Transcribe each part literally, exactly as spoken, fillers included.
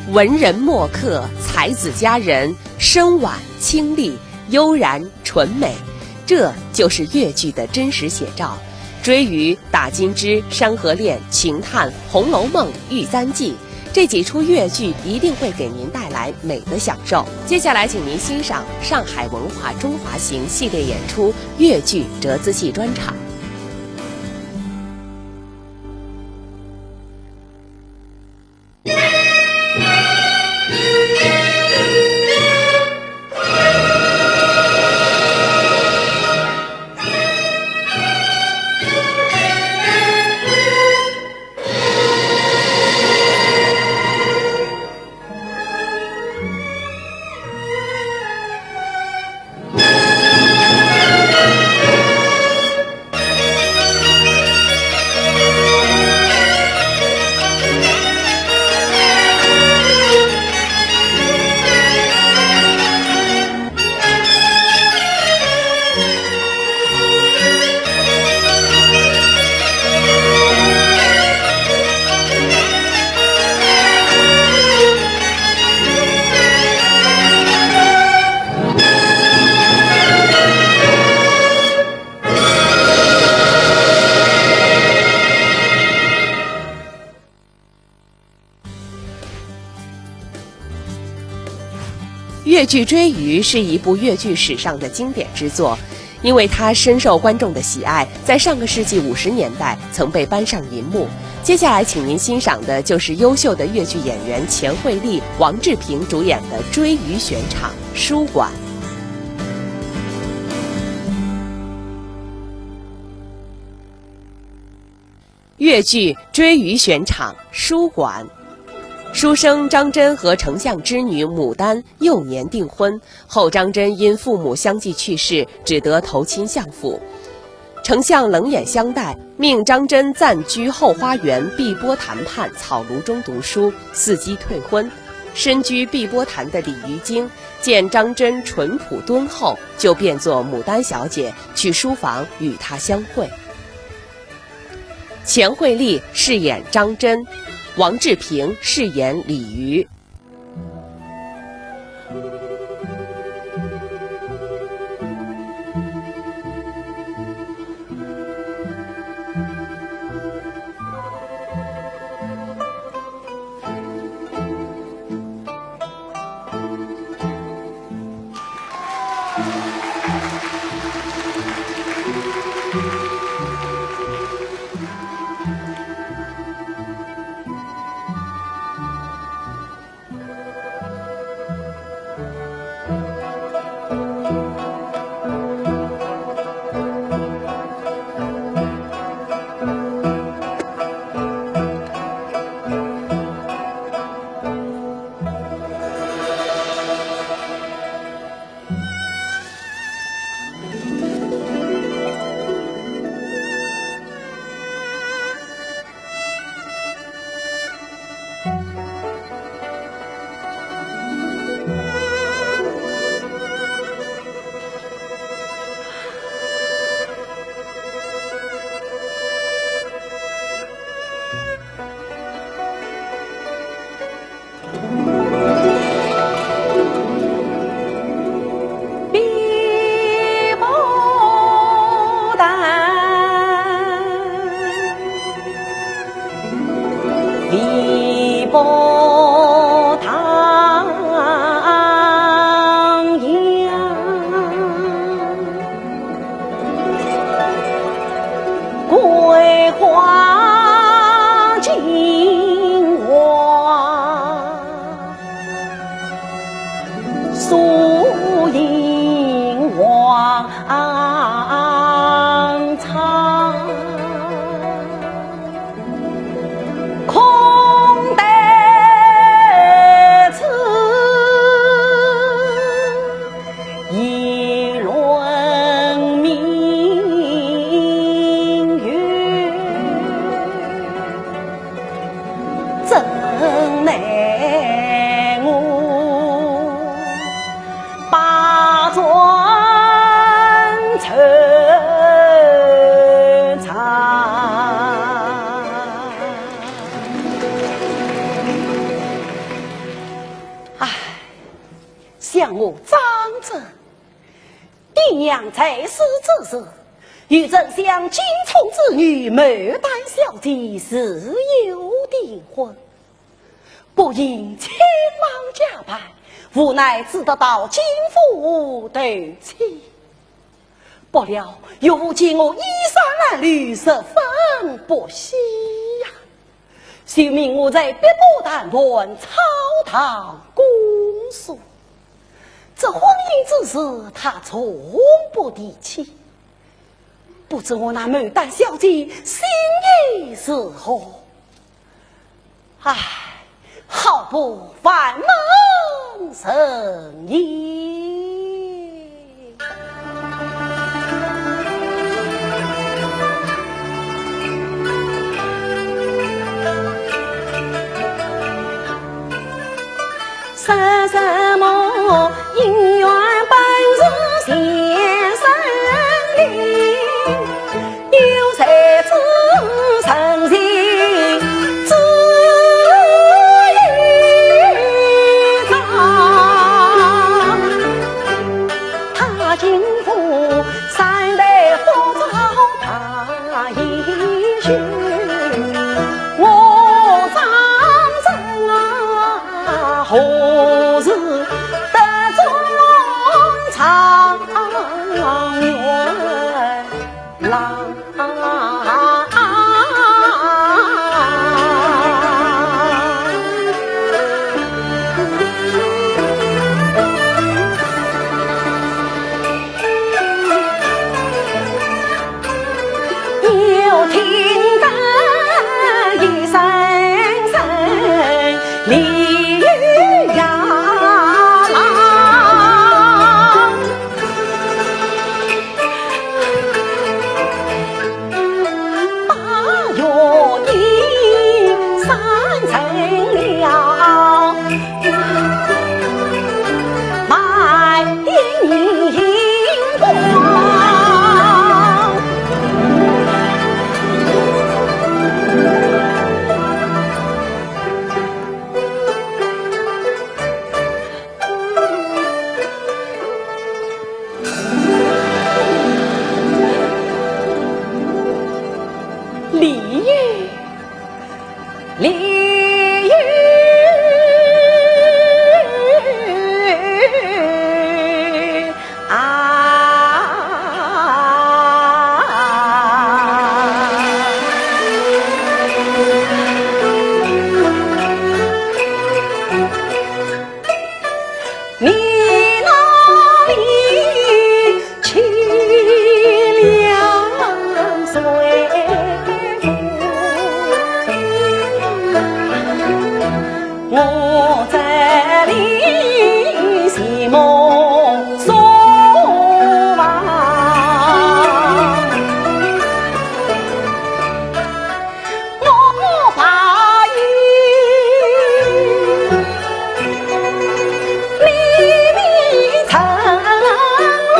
文人墨客、才子佳人，深婉清丽，悠然纯美，这就是越剧的真实写照。追鱼、打金枝、山河恋、秦汉、红楼梦、玉簪记，这几出越剧一定会给您带来美的享受。接下来，请您欣赏上海文化中华行系列演出越剧折子戏专场。 越剧《追鱼》是一部越剧史上的经典之作，因为它深受观众的喜爱，在上个世纪五十年代曾被搬上银幕。接下来，请您欣赏的就是优秀的越剧演员钱惠丽、王志平主演的《追鱼》选场《书馆》。 越剧《追鱼》选场《书馆》。书生张真和丞相之女牡丹幼年订婚，后张真因父母相继去世，只得投亲相府。丞相冷眼相待，命张真暂居后花园碧波潭畔草庐中读书，伺机退婚。身居碧波潭的李鱼精见张真淳朴敦厚，就变作牡丹小姐去书房与她相会。 钱惠丽饰演张真，王志平饰演李鱼。想我张珍，爹娘在世之时，与丞相金宠之女牡丹小姐自幼订婚，不幸亲亡家败，无奈只得到金府投亲。不料岳父见我衣衫褴褛，十分不喜呀。 就命我在碧波潭畔草堂攻书。这婚姻之事，他从不提起。不知我那牡丹小姐心意如何？唉，好不烦闷人也。 李煜，李煜啊！ 你那里去了谁？我这里寂寞守望。 我把你里面成龙，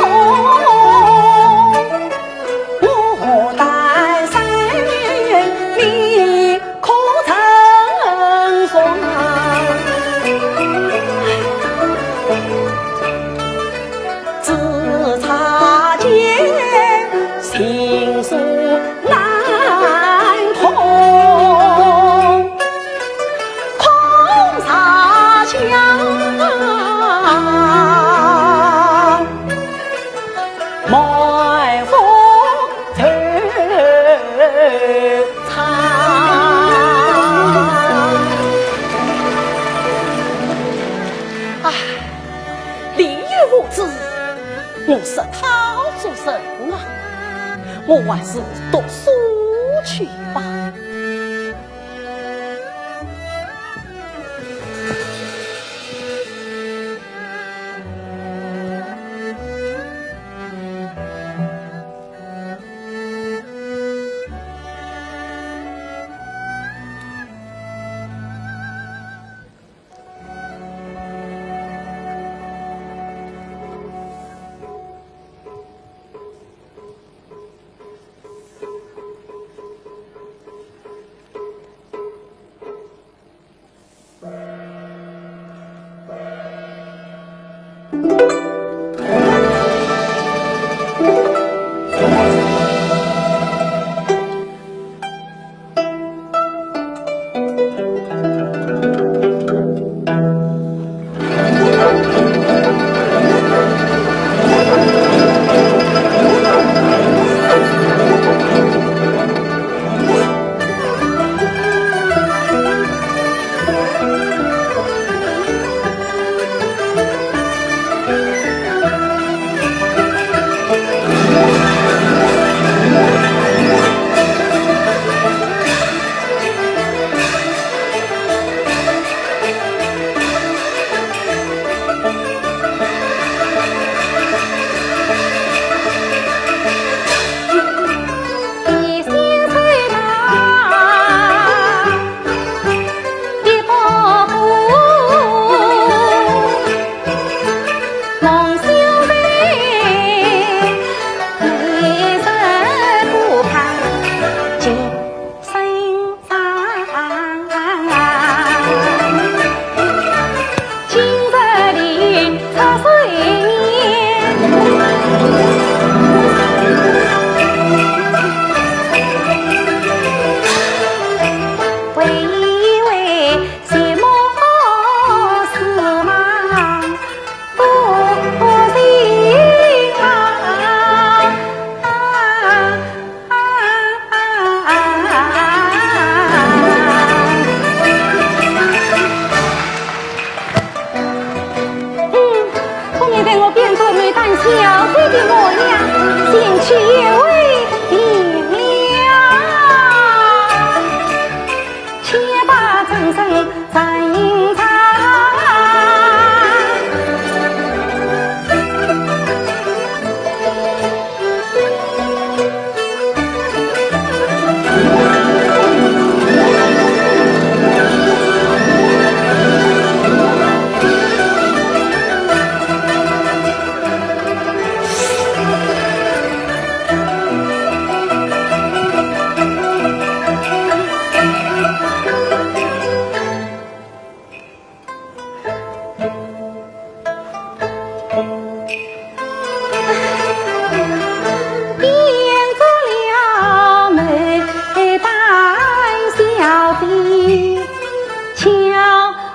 我单身你可成双。 只差间，心事难通，空茶香，满腹惆怅。唉， 李煜无知，我说他做甚啊？我还是读书去吧。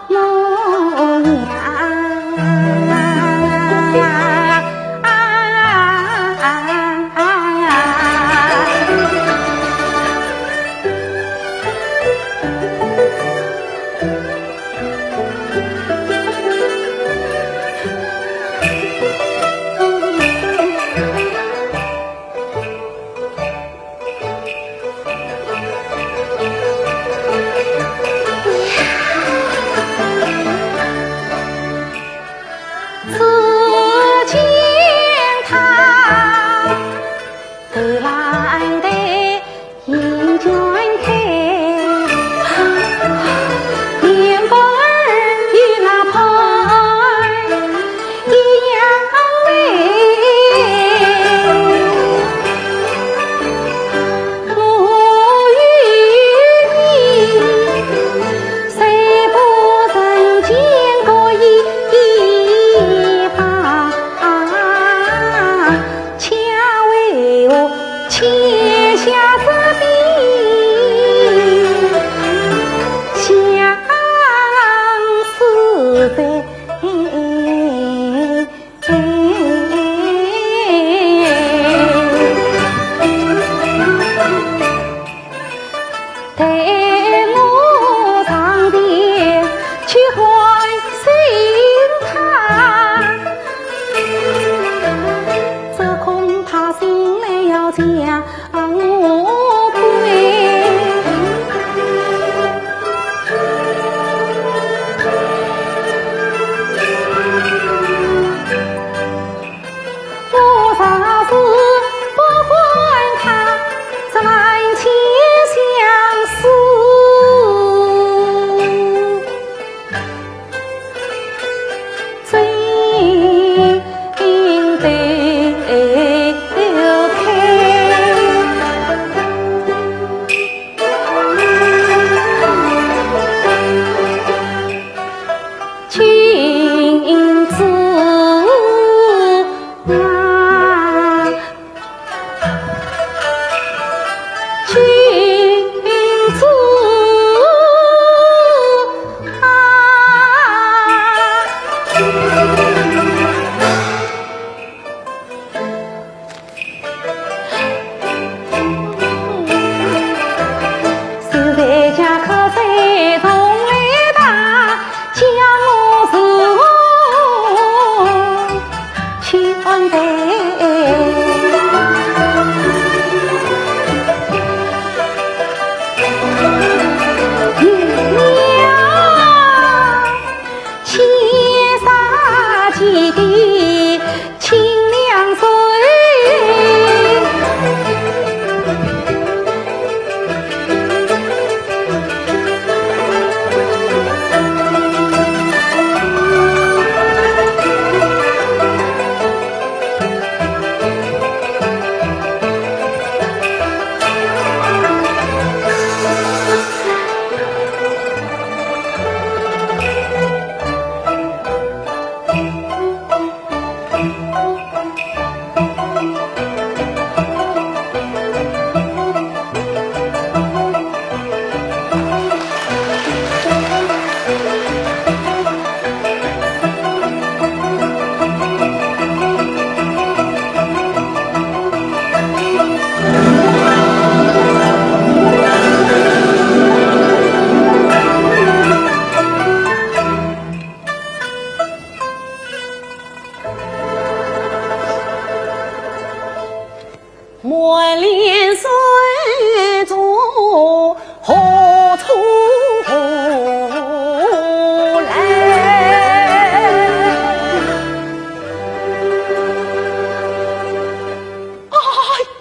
哎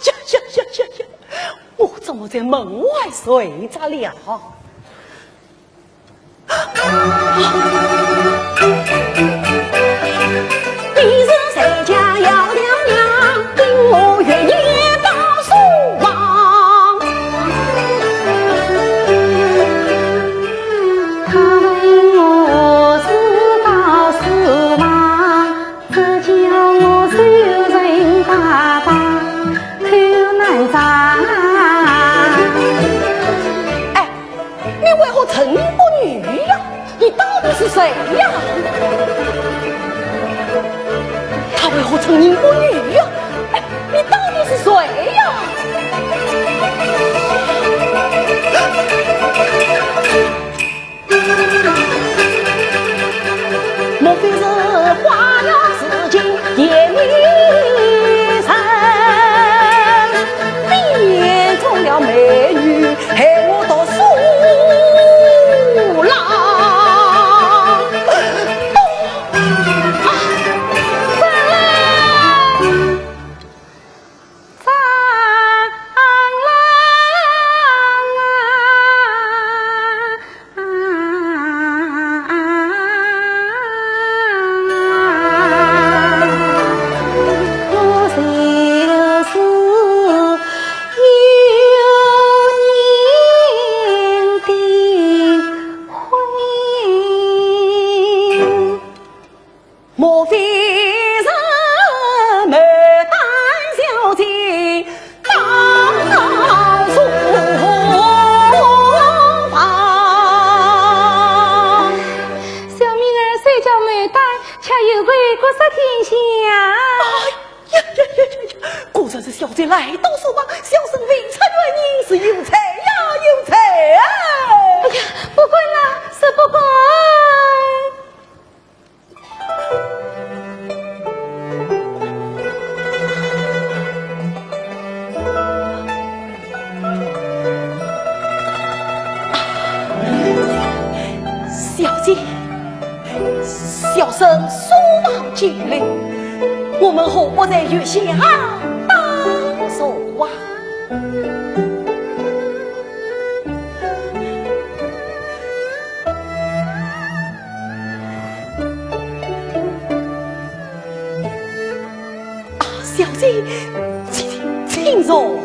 呀呀呀呀呀！我怎么在门外睡着了？哎，是谁呀？他为何称你母女呀？哎，你到底是谁呀？莫非是花妖似锦的女人，变做了美女，害我读书啦？啊，啊，啊！ 莫非是牡丹小姐到书房？小名儿虽叫牡丹，却有位国色天香。哎呀呀呀呀呀！果然是小姐来到书房，小生未出远迎，是有才呀，有才啊！哎呀，不敢呐，是不敢。 小姐，小生书房见礼，我们何不在月下打坐啊？ 啊，小姐，请，请坐。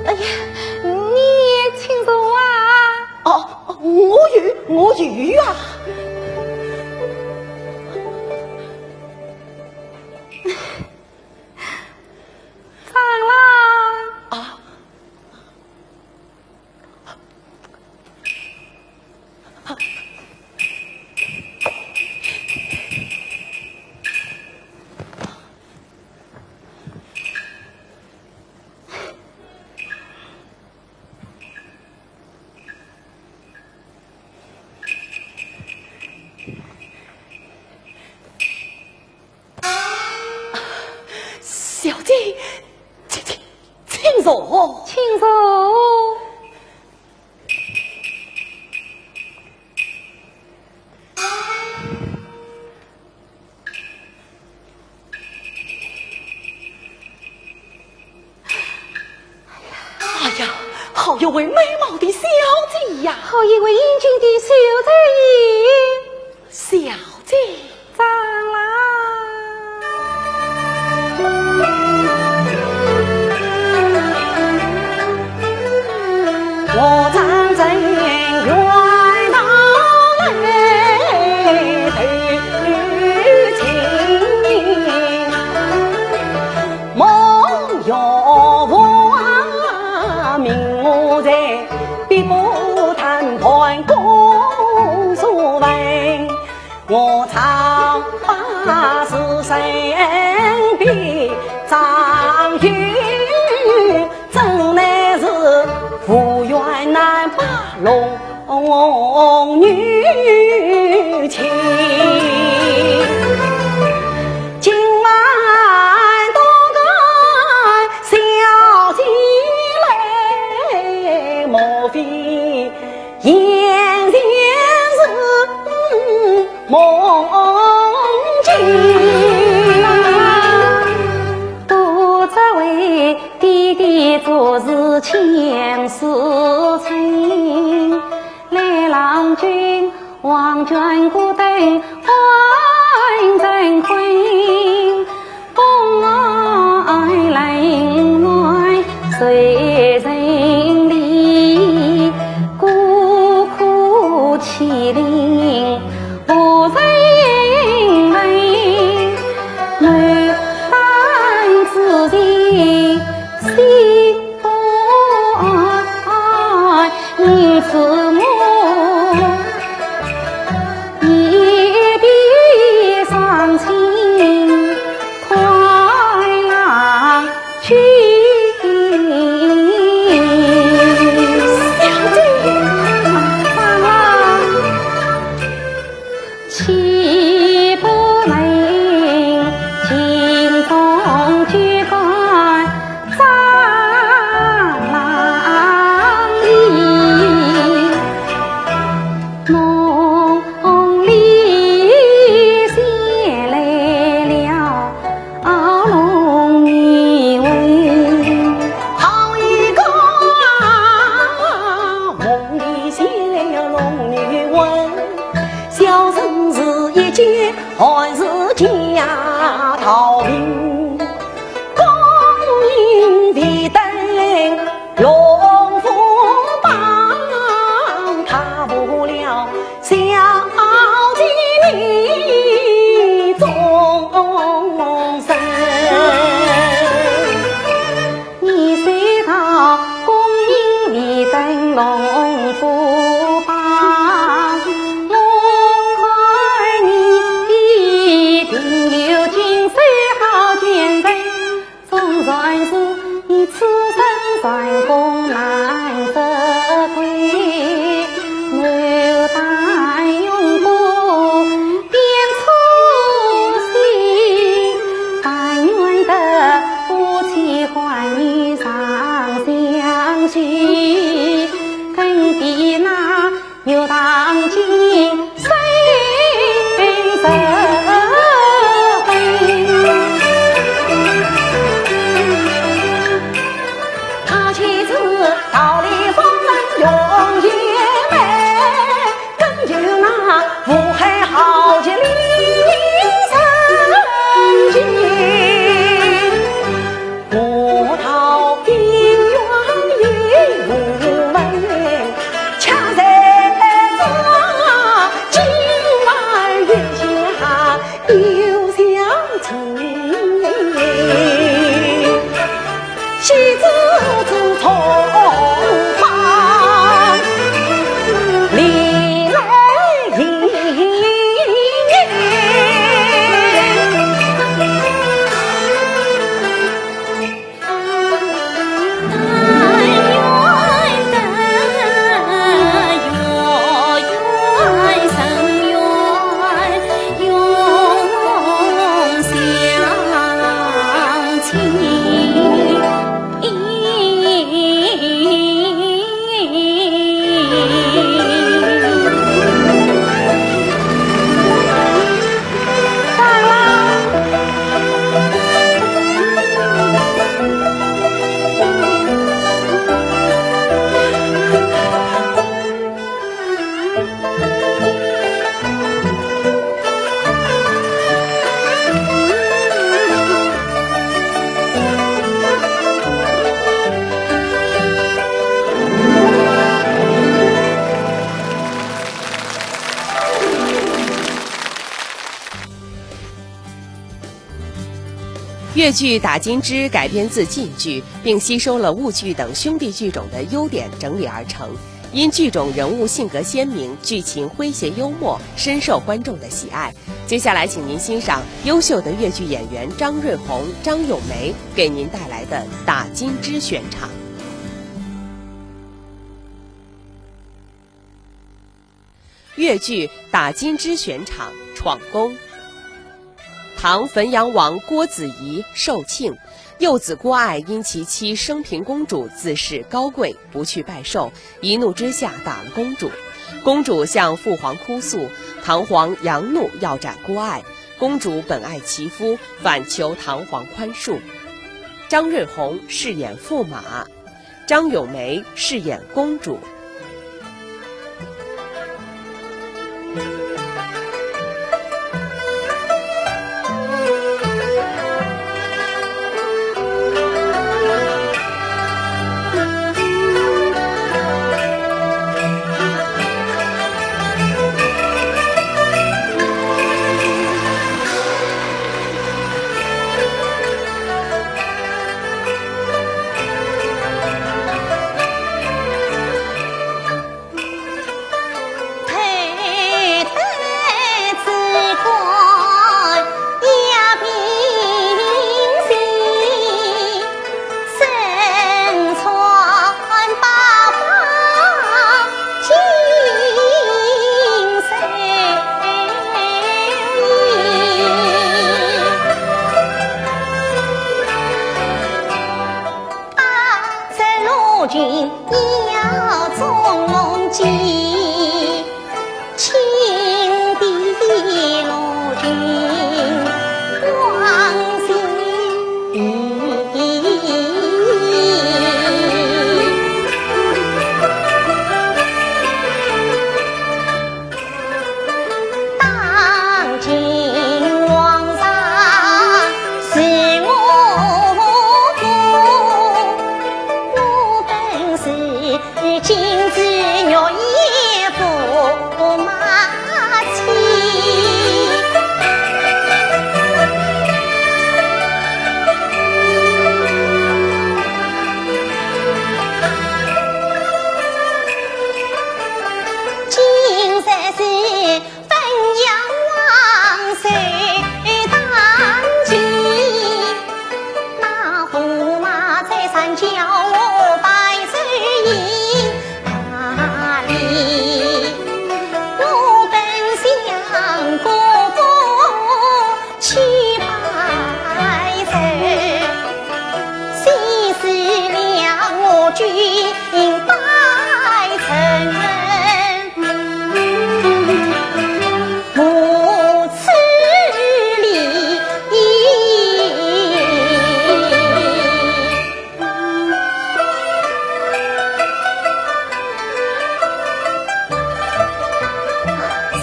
哎呀，你也请坐啊。哦，我有，我有啊。张郎。啊。 小姐，请，请，请坐。请坐。 哎呀，好一位美貌的小姐呀！好一位英俊的小姐呀！小姐。张郎。我张真远道来投亲。 梦月华，名花在碧波潭畔共书文。我唱罢书生比张友，真乃是无缘难把龙 女情。今晚多个小姐来，莫非眼前是梦境？多只为 爹爹做事千事成，来郎君黄泉孤灯换成婚。宫外冷暖谁人理？孤苦凄零 无人问，牡丹自己心不安，因此我还是家道贫，功名未登龙虎榜，踏不了小姐你终身。你虽道功名未登龙虎榜，我看你一定有经世好前程，纵然是你此生战功难得归，我但用功 变初心，但愿得夫妻欢喜长相聚，更比那玉堂金锁成婚。他妻子桃李风尘永远美， 更有那五海豪杰李贞吉。葡萄姻缘已无门，恰在这今晚月下 又相亲，喜字自从旁里来迎。 越剧《打金枝》改编自晋剧，并吸收了误剧等兄弟剧种的优点整理而成。因剧种人物性格鲜明，剧情诙谐幽默，深受观众的喜爱。接下来，请您欣赏优秀的越剧演员张瑞红、张咏梅给您带来的《打金枝》选场。 越剧《打金枝》选场《闯宫》。唐汾阳王郭子仪受庆，幼子郭爱因其妻升平公主自恃高贵，不去拜寿，一怒之下打了公主。公主向父皇哭诉，唐皇佯怒要斩郭爱，公主本爱其夫，反求唐皇宽恕。张瑞红饰演驸马， 张咏梅饰演公主。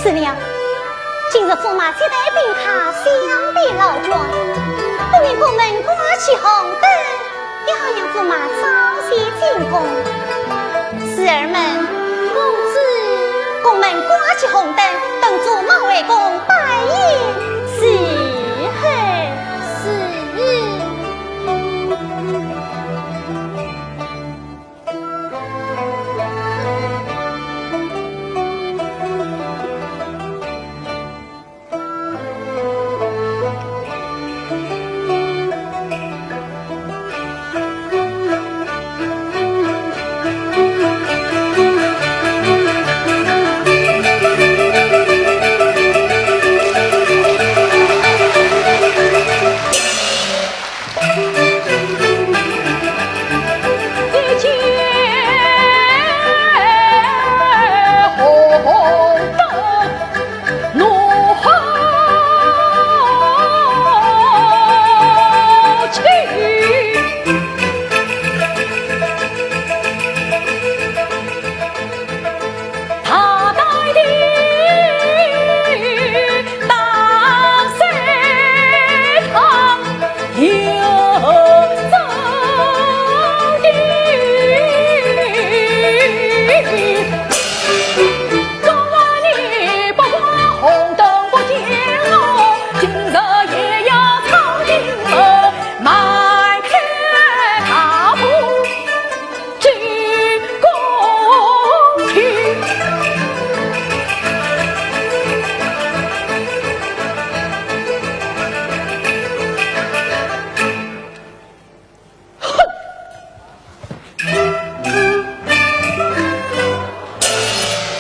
是了，今日驸马接待宾客，想必劳烦，不免过门挂起红灯，也好让驸马早些进宫。侍儿们，公子，过门挂起红灯，等驸马回宫摆宴伺候。是。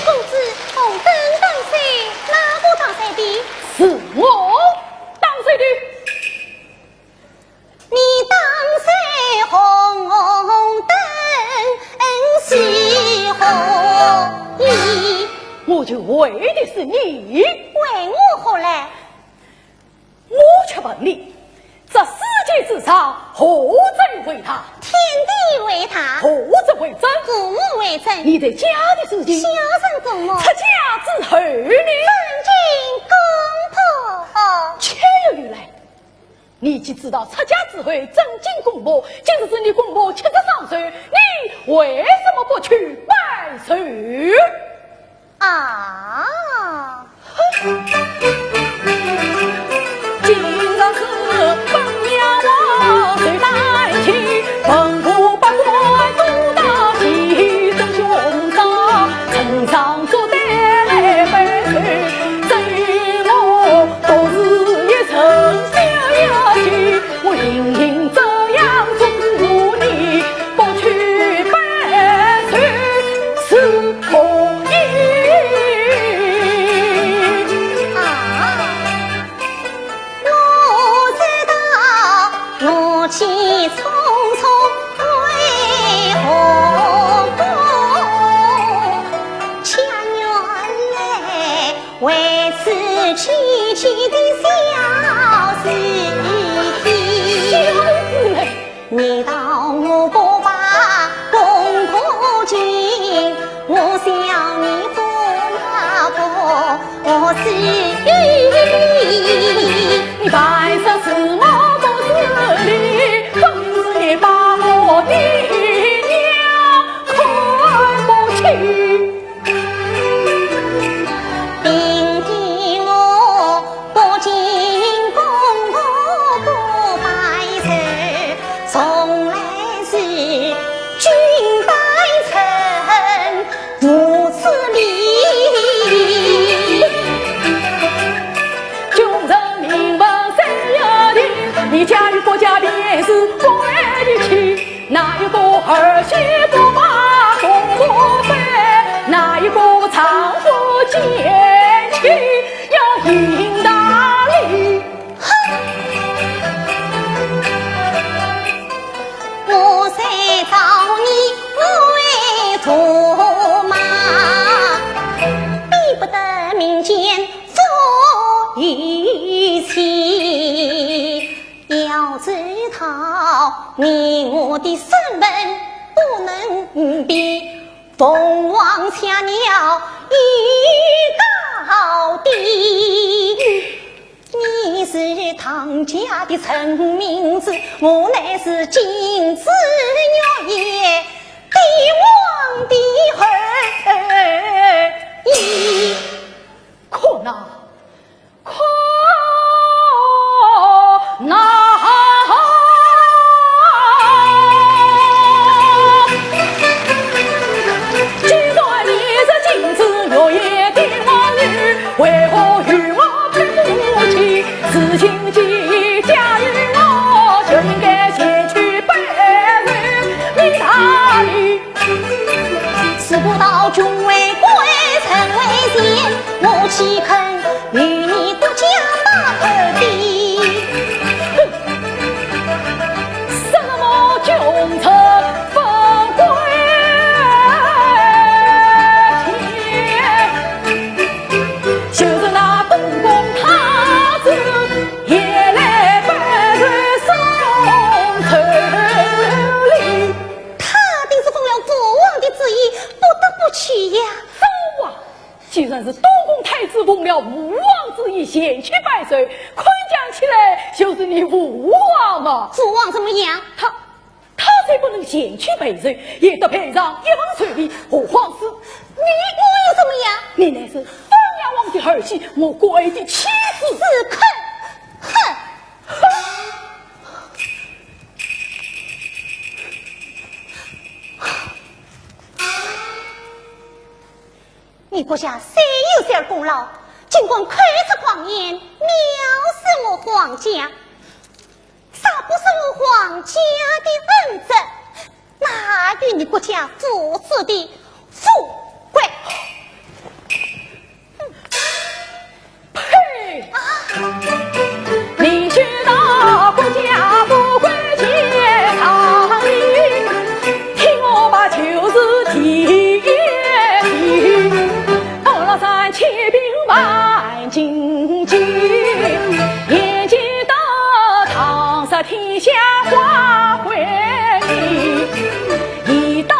公子，红灯当谁？哪个当谁的？是我当谁的。 你当谁红灯是何意？我就为的是你。为我何来？我且问你，这世界之上，何者为大？天地为大。何者为真？父母为真。你在家的事情，小人怎么？出家之后呢？正经公婆。岂有此理！ 你既知道出家之后正经公婆，今日是你公婆七十双寿，你为什么不去拜寿？啊！今日是本娘王寿诞期，文武百官都到齐，众兄长，陈上桌带来拜寿，只有我 独自一人逍遥去，我隐隐这样祝福你，不去拜寿是何意？啊，我知道，我去匆匆归后宫，却原来 为此区区的小事体。小事嘞！你道我不把公婆敬，我笑你不拿婆婆是。你白说是我不势利，总是你把我的娘看不清。 平地我不敬公婆不拜寿，从来是君拜臣，无此理。君臣名分谁要定？你家与国家便是关的亲。 哪一个儿媳不把公婆拜？哪一个丈夫见妻要行大礼？哼！我虽造孽为驸马，比不得民间做一妻。 要知道你我的身份不能比，凤凰雀鸟一高的真名字，我乃是金枝玉叶帝王的后裔。可恼，可恼！既然你是金枝玉叶帝王女，为何与我配不起？ 自今既嫁与我，就应该前去拜寿。你大礼。事不到君为贵，臣为贱，我岂肯与你国家打头的？哼，什么君臣分贵贱？ 就是那东宫太子也来拜寿送寿礼。他定是奉了父王的旨意，不得不去呀。父王？既然是东宫太子奉了父王旨意前去拜寿，看讲起来就是你父王嘛。父王怎么样？他 他虽不能前去拜寿，也得赔上一份寿礼，何况是你，我又怎么样？你乃是封阳王的儿媳，我国爱的妻子。死坑！哼！你国家虽有些功劳，竟敢口出狂言，藐视我皇家。 啥不是我皇家的恩泽，哪有你国家父子的富贵？呸！啊！你知道国家富贵贱上人，听我把旧事提一提。到了三千兵马 进京，眼见得唐山天下化为泥，已大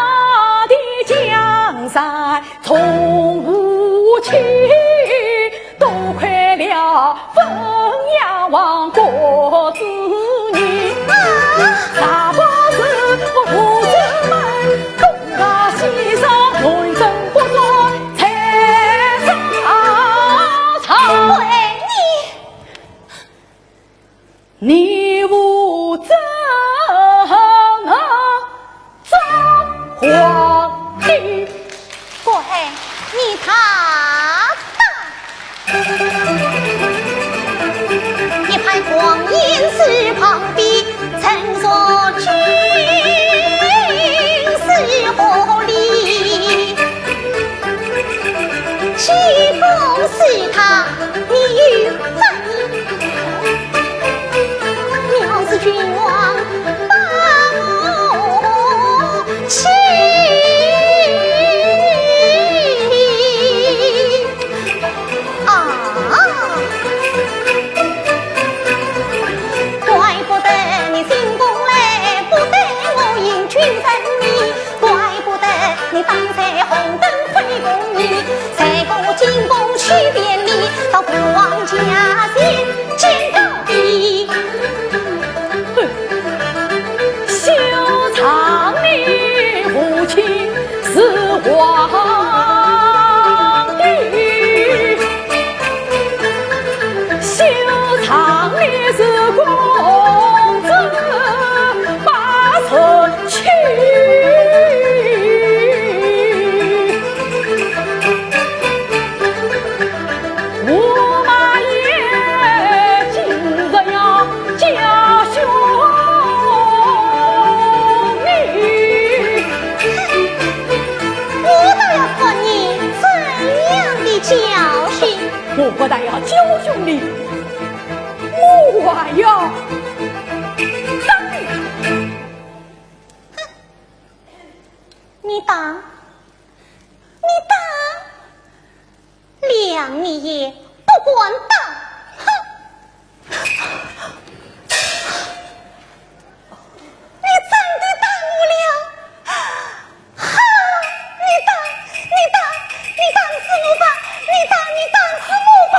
的江山从无期，多亏了汾阳王郭子仪，若不是我郭子仪东逃西逃，南征北战，才上朝。 你无证啊，做皇帝。乖，你大胆！一派狂言四旁的，怎说君是何理？岂不是他，你有法？ 藐视君王把我欺。啊！怪不得你进宫来，不得我迎君入眠。 怪不得你当在红灯会共里，在我进宫去便礼，到国王驾前见到你。哼，休仗你父亲是皇帝， 休仗你是公子把人欺。我马也今日要教训你。我倒要看你怎样的教训。 我不但要教训你，我还要打你。你打，你打，谅你也不敢打。哼！ 你真的打我了？哈！你打，你打，你打死我吧！你打，你打死我吧！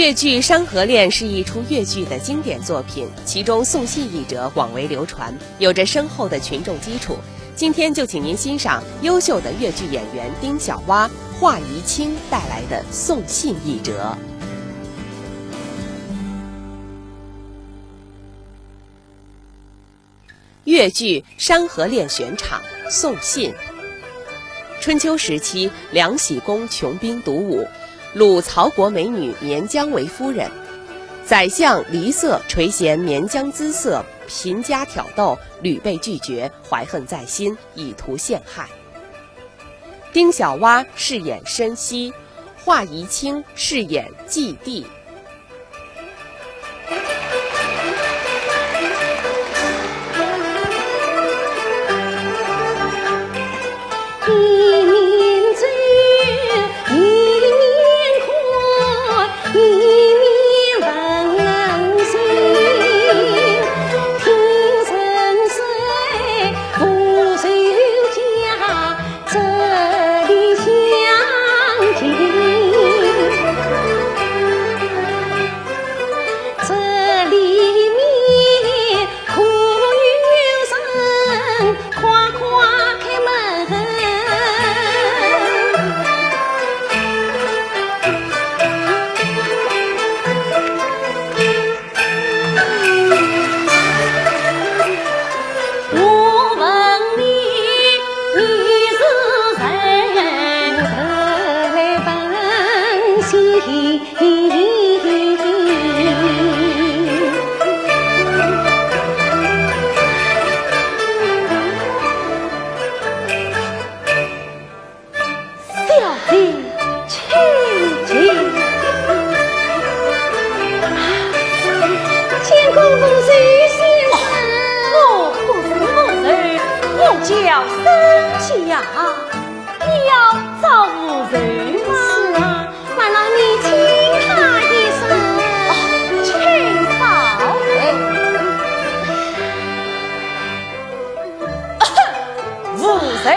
越剧《山河恋》是一出越剧的经典作品，其中宋信一折广为流传，有着深厚的群众基础。今天就请您欣赏优秀的越剧演员丁小蛙、华仪清带来的宋信一折。 越剧《山河恋》选场，宋信。春秋时期，梁喜公穷兵黩武，鲁曹国美女绵江为夫人，宰相黎色垂涎绵江姿色，贫家挑逗，屡被拒绝，怀恨在心，以图陷害。丁小蛙饰演申息，华仪清饰演季帝。 这里面可有人？快快开门！ 小姐，请进。见过武周先生。哦，我不是武周，我叫沈佳。你要找武周吗？是啊，烦劳你请他一声。哦，请稍等。 武周来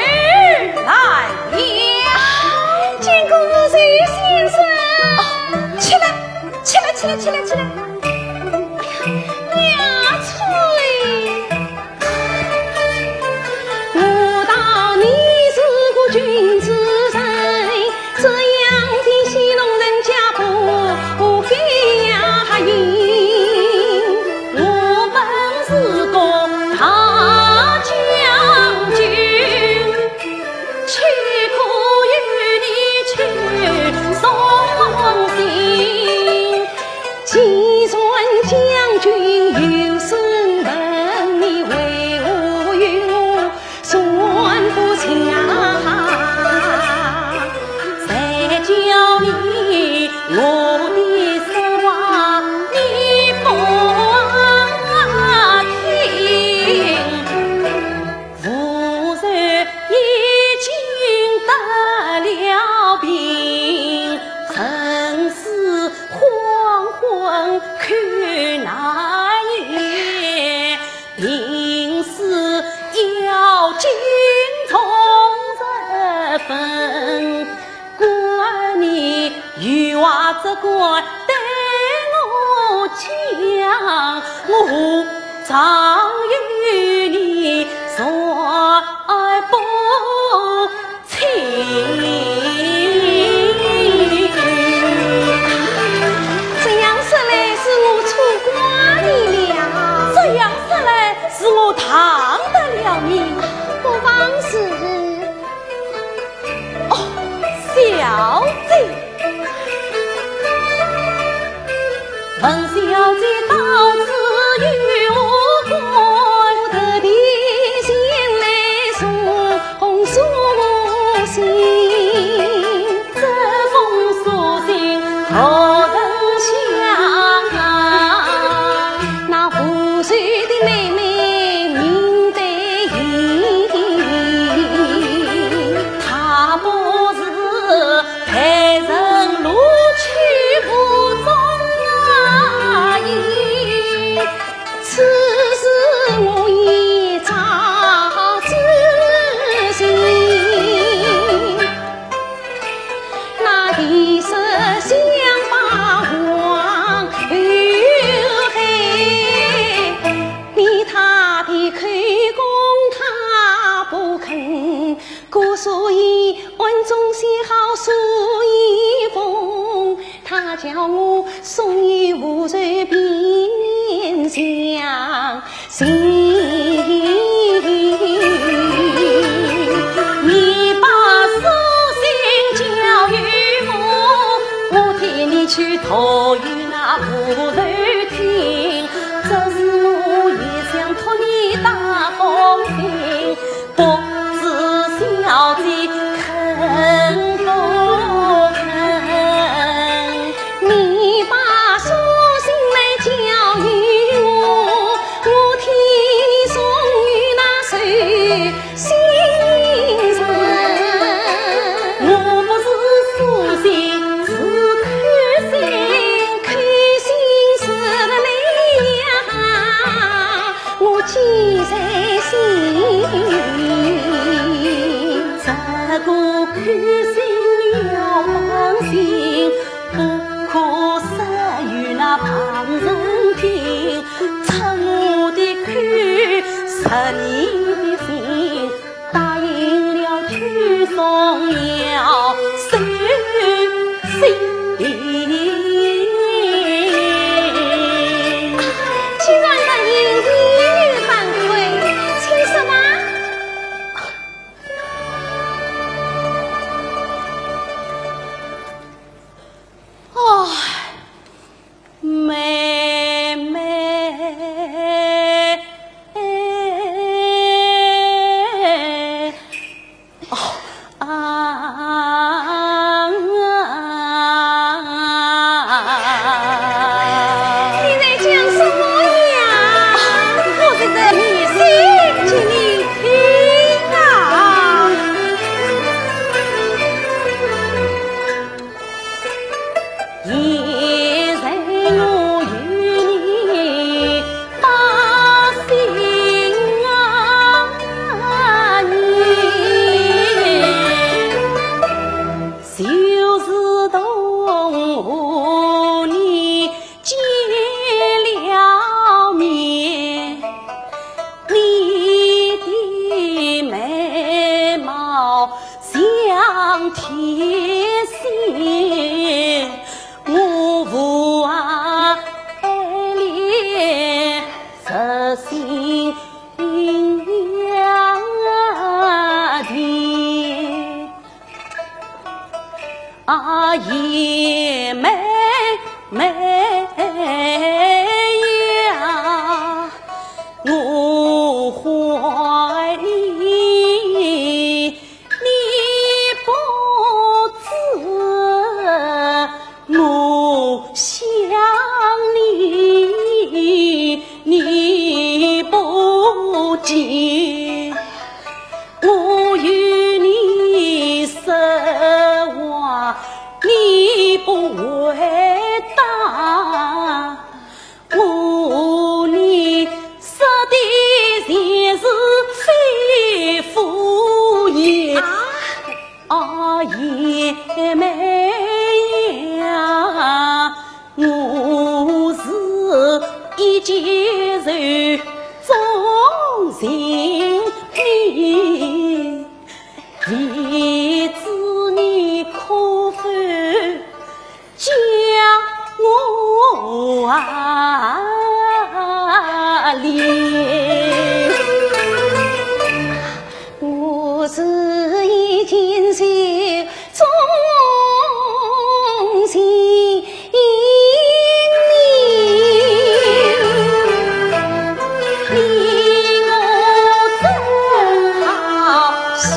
了。见过武周先生。哦，起来，起来，起来，起来，起来。哎呀，娘，错嘞。我道你是个君子人， 这样的戏弄人家不，不该呀应。我本是个大将军，岂可与你去送信？既然将军有事问你，为何与我 算不下，谁叫你我的实话你不听？武周已经得了病，生死 黄昏口难言，病死要紧从人分。管你有话只管对我讲，我常与你说不 清。这样说来是我错怪你了。这样说来是我当得了你。不妨事。哦，小姐。 问小姐到此有何故，所以暗中写好书一封，他叫我送与吴寿边相信。你把书信交与我，我替你去托与那吴寿听。这是我一向托你大方心， 不知小姐肯不肯？你把书信来交与我，我替送与那寿星人。我不是书信，是口信。口信是的呀， 我记在心。这个口信要当心，不可说与那旁人听。趁我的口，实你的心，答应了去送了寿星。 既然答应，你又反悔，请说吧。哦，妹妹。 哦，啊，你在讲什么呀？我是在念诗给你听啊。 现在我与你把心啊念，就是同和你见了面，你的美貌 像天仙，我无爱恋，实心呀的。啊，也妹妹呀，我怀念 你不知我想你，你不见。我与你说话，你不回答。 我与你说的全是肺腑言。啊，也妹呀，我是一介人，中情你，未知你可否 将我啊怜。我是一见愁中情，你我怎好相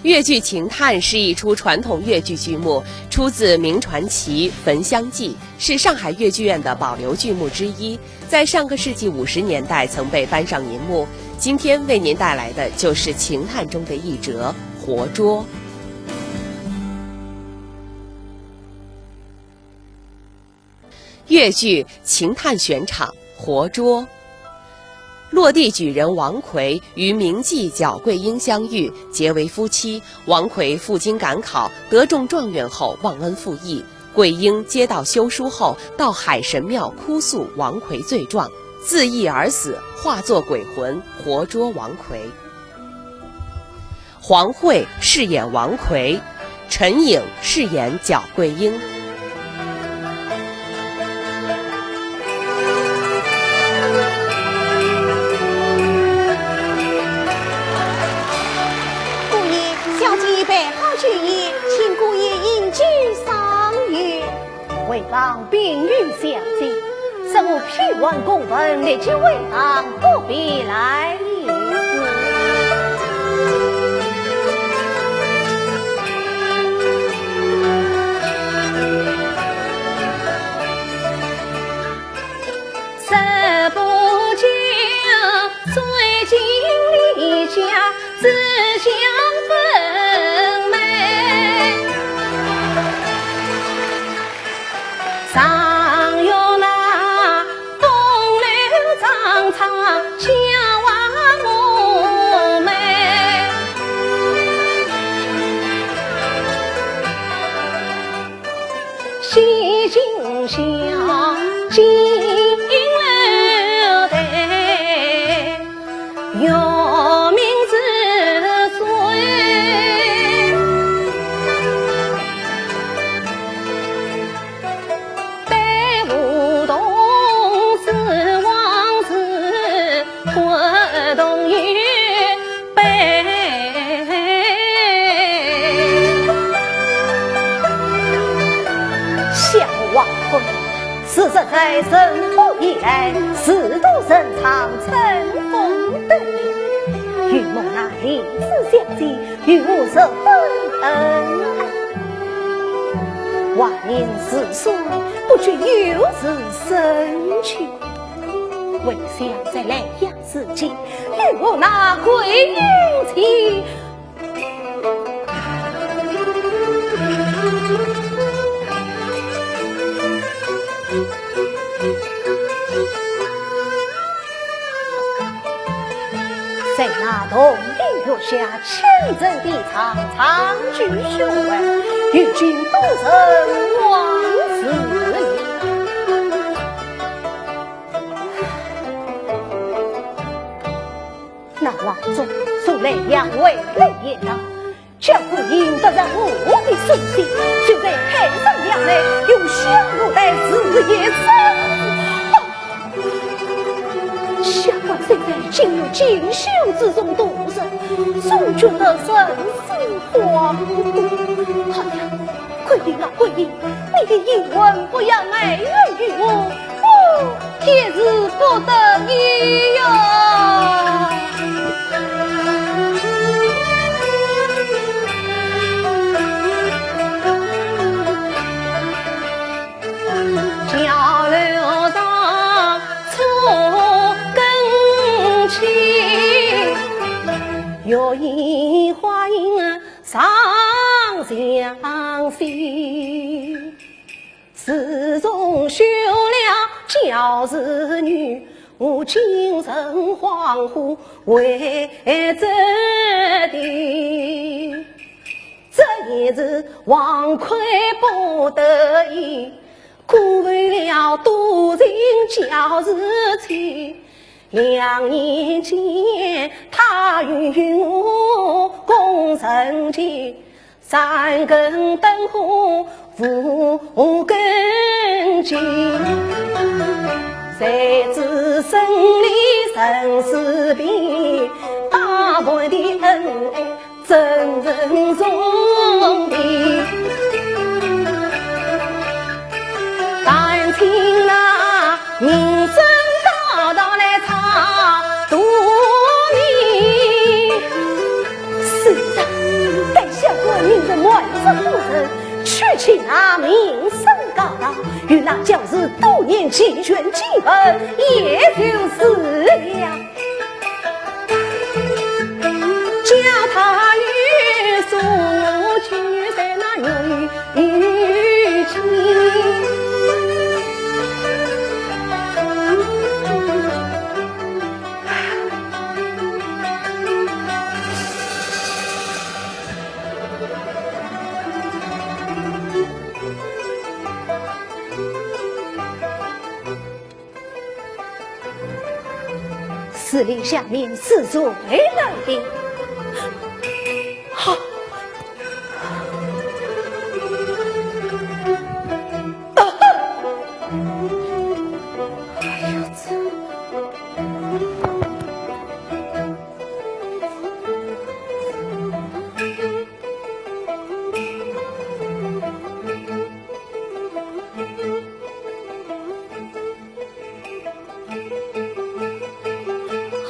越剧《秦探》是一出传统越剧剧目，出自明传奇《焚香记》，是上海越剧院的保留剧目之一，在上个世纪五十年代曾被搬上银幕。今天为您带来的就是《秦探》中的一折《活捉》。越剧《秦探》选场，活捉。落地举人王魁与名妓皎桂英相遇，结为夫妻。王魁赴京赶考，得中状元后忘恩负义。桂英接到休书后，到海神庙哭诉王魁罪状，自缢而死，化作鬼魂，活捉王魁。 黄慧饰演王魁，陈颖饰演皎桂英。姑爷，小姐备好酒宴，请姑爷饮酒赏月。 回房禀与小姐，说我批完公文，立即回房，不必来也。小王魁，自生在陈府以来，自度深藏，春风得意，又蒙那李氏小姐 与我十分恩爱。华年似水，不觉又是深秋。为想在莱阳之际，与我那桂英姐 在那洞庭月下，清晨低唱，唱句胸怀，与君独成往事眠。那郎中从莱阳回来言道， 皎桂英得着我的书信，就在海神庙内用香炉代自缢身亡。啊！皎桂虽在金玉锦绣之中度日，终觉得身心恍惚。好呀，桂英啊桂英，你的英魂不要埋怨于我， 我也是不得已哟。桥楼上初更起，月影花影上相惜。 自从休了教士女，我精神恍惚为这地。这也是王魁不得已，辜负了多情教士妻。两年前，他与我共成亲， 三更灯火五更鸡，谁知生理生死别，百般的恩爱怎忍重提？ 谈情那名声高到来差多米。是的，待下官命人瞒着夫人，去请那名声高到，与那教士多年期权寄本，也就是了。 叫他与我去在那女亲。是令下面是谁来的？好。哎呀，这……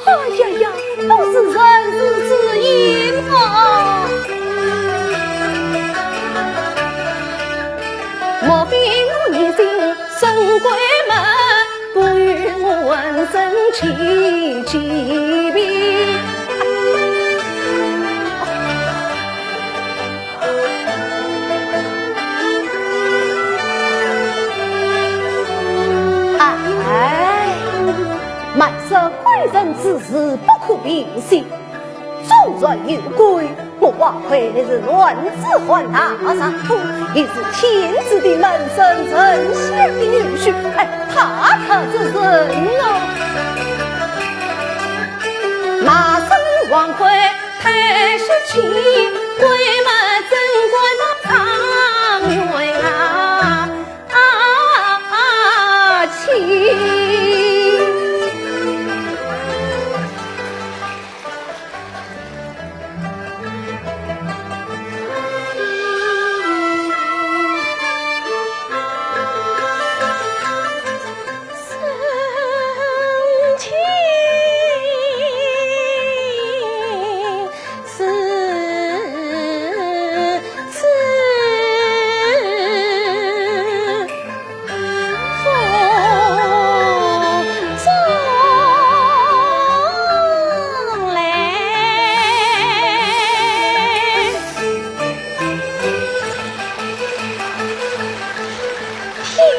哎呀呀，不是人，是鬼影啊！莫非我疑心深闺门，不与我浑身起鸡皮？ 哎，莫说鬼神之事不可凭信，纵然有鬼，我王魁乃是男子汉大丈夫，也是天子的门生，丞相的女婿，哎，怕他这人啊！骂声王魁 太失气，鬼门怎敢到状元啊，啊，去。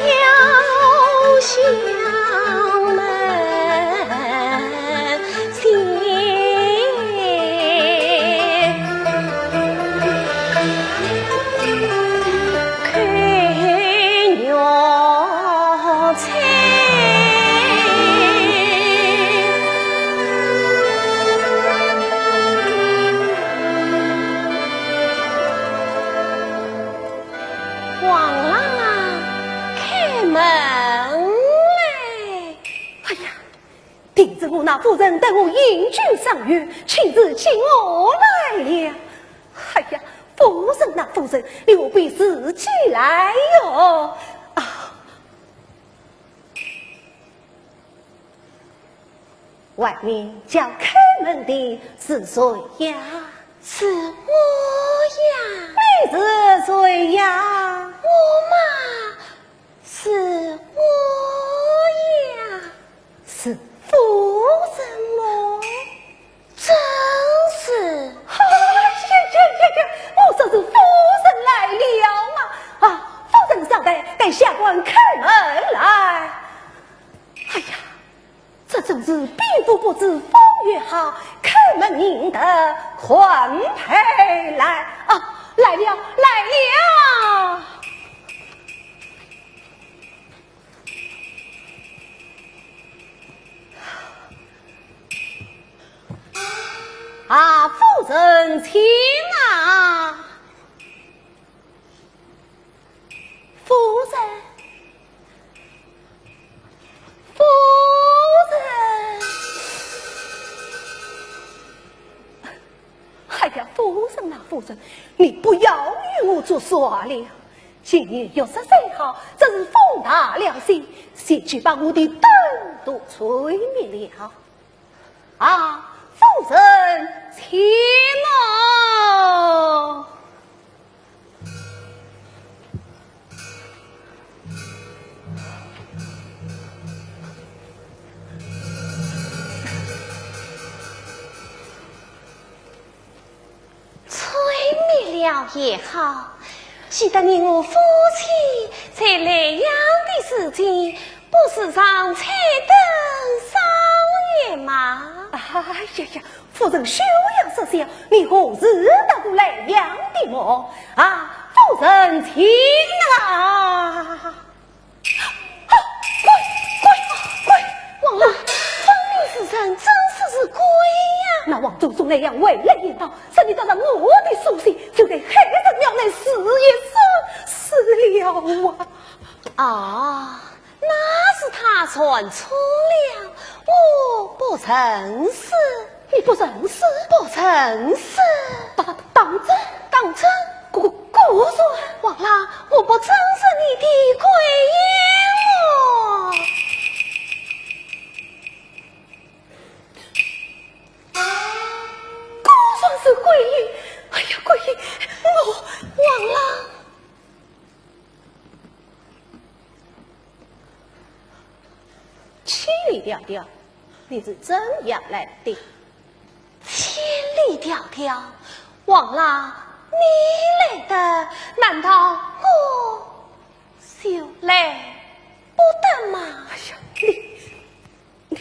飘香门前，看玉簪。 王郎啊，开门来！哎呀，定是我那夫人待我英俊飒爽，亲自请我来了。哎呀，夫人呐，夫人，你何必自己来哟？啊！ 外面叫开门的是谁呀？是我呀。你是谁呀？我嘛，是我呀。是夫人么？正是。哎呀呀呀呀，我说是夫人来了嘛。啊，夫人稍待，待下官开门来。哎呀， 这真是兵不不知风雨好，开门难得款待来。啊，来了，来了。啊，夫人请啊。 夫人，夫人。哎呀，夫人啊，夫人，你不要与我作耍了。今年玉石虽好，只是风大了些，险些把我的灯都吹灭了。 啊，夫人，请哦。吹灭了也好，记得你我夫妻在莱阳的时间， 不是常彩灯赏月吗？哎呀呀，夫人休要说笑，你何时到过莱阳的么？啊，夫人请啊！啊，鬼，鬼，鬼！王郎，分明是人，真是是鬼呀！那王祖宗那样为了言道，是你得了我的书信，就该害人了乃是也是死了啊！啊，那是他算错了，我不认识。你不认识？不认识。当当真？当真。果果然。王郎，我不认识你的鬼影哦。 果然是鬼影！哎呀，鬼影！我……王郎。千里迢迢，你是怎样来的？千里迢迢，王郎，你来得，难道我就来不得吗？哎呀，你……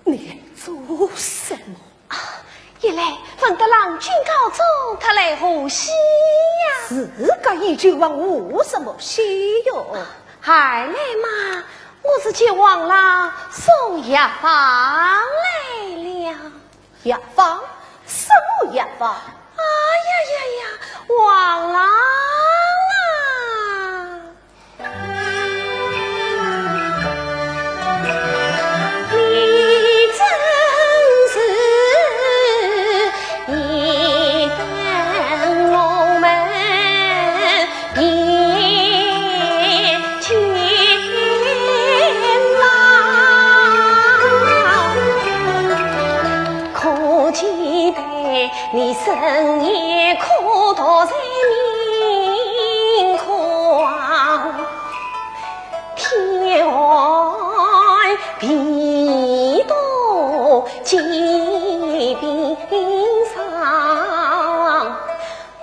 你来做什么？啊，一来闻得郎君高中，特来贺喜呀。自家已经还贺什么喜哟？二来嘛，我是接王郎送药方来了。药方？什么药方？哎呀呀呀，王郎啊！ 你深夜苦读在明框，天寒地冻疾病伤，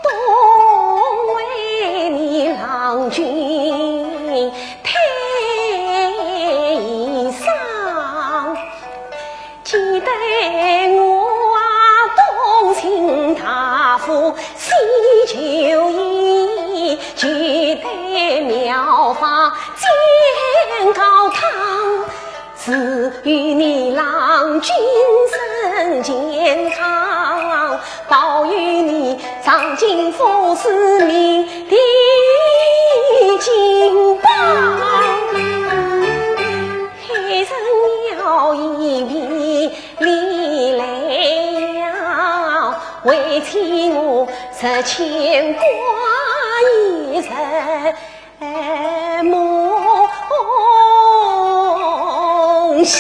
多为你郎君添伤。 只得我啊，同心大夫喜求医，只得妙法煎膏汤，赐与你郎君身健康，保佑你上京赴试名第金榜。 配人要一命，你来了，为妻我是牵挂一生梦想。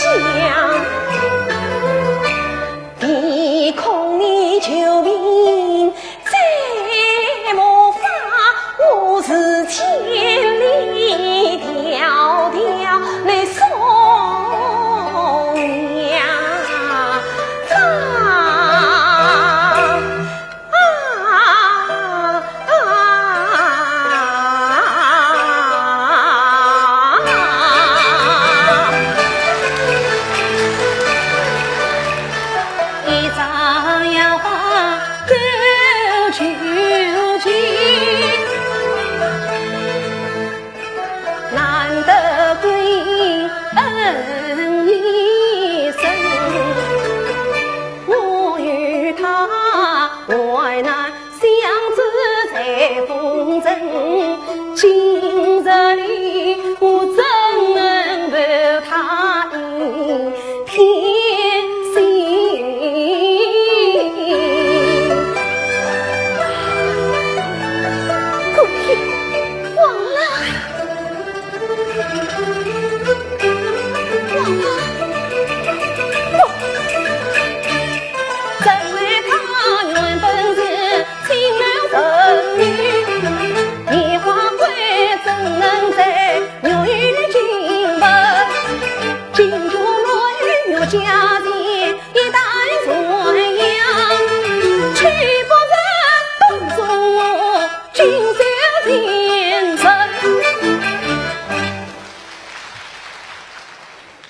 唯恐你旧病 再复发，我是千里迢迢来送药方。啊，啊，啊。 一朝要把九九九，难得归恩一生。我与他患难相知在风尘，今日里我怎能不他一片心？姑爷，王郎。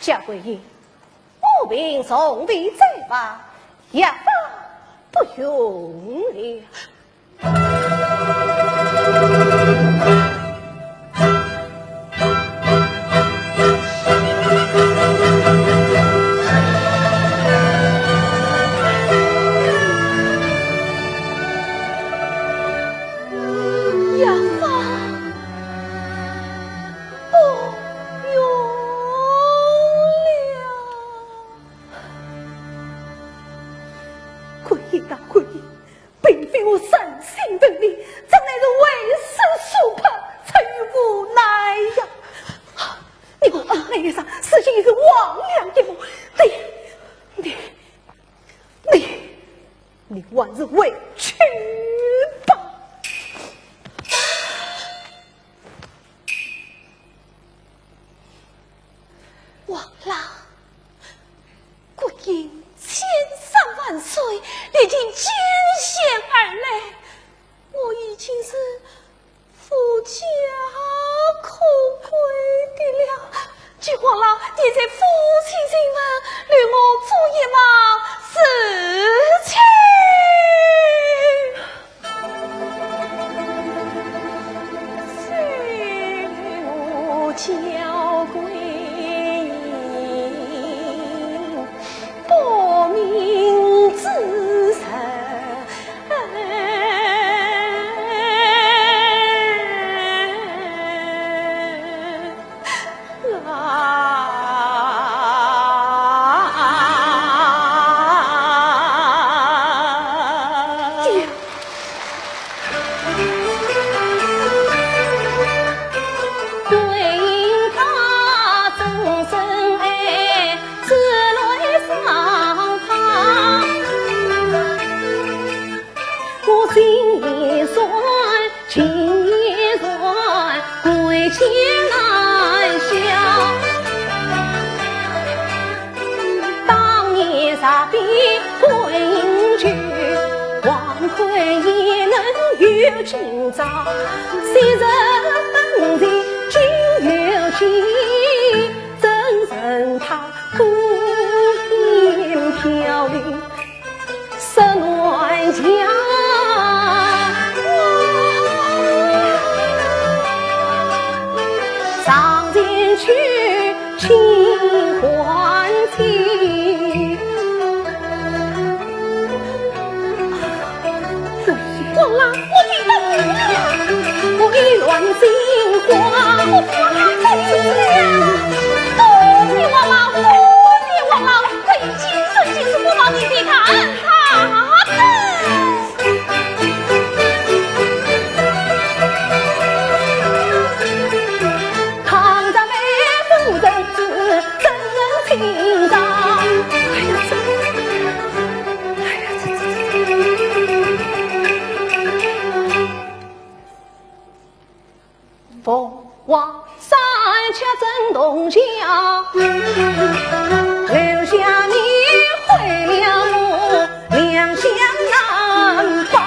家贵人，我病重病在床，药方不用了。想法不远了。桂英啊，桂英，并非我存心不利，真乃是为势所迫，出于无奈呀。你我恩爱一场，如今已是黄粱一梦。你，你，你，你还是回去吧。 王郎，桂英千山万水，历尽艰险而来，我已经是无家可归的了。求王郎，你在府请进门，留我做一梦侍妾。 王郎，我知道了，我已乱心慌。我不要他走了。多谢王郎，多谢王郎，桂英真心是不忘你的大恩大德。 凤凰山雀震东郊，留下你毁了我，两相难报。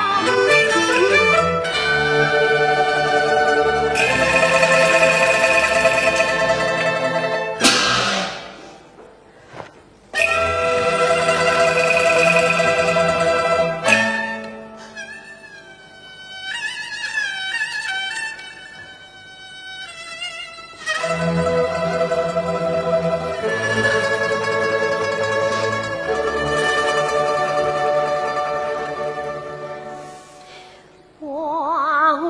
王郎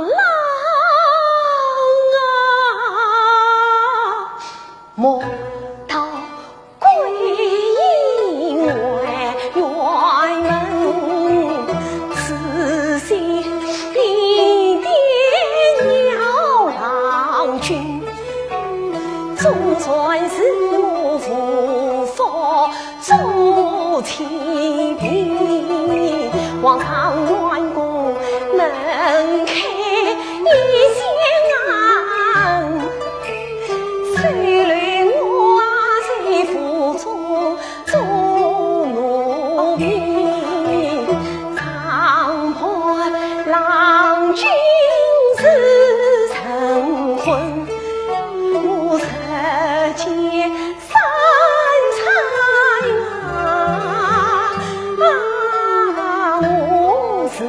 啊，莫道 桂英为鸳鸯，痴心比的鸟郎君，总算是我无福做清贫。皇上愿公能开一线岸，收留我在府中 做奴婢，常伴郎君是成婚，我日间三餐啊，我是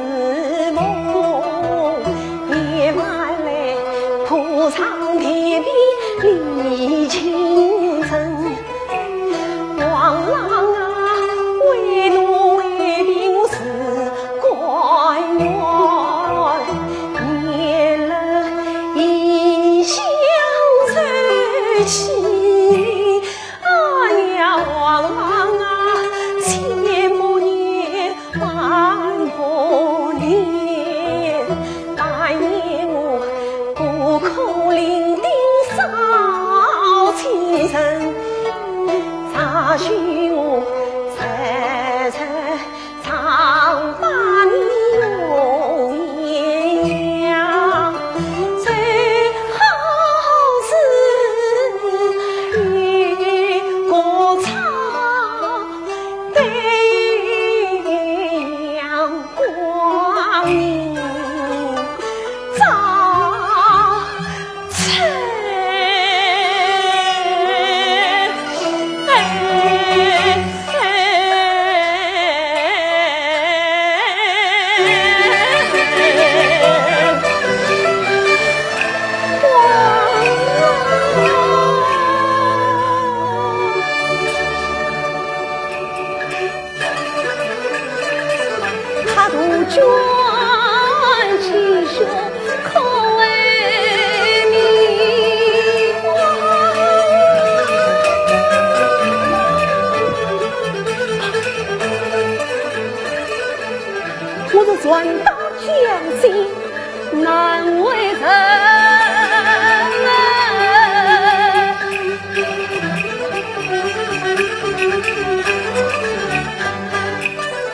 难为人。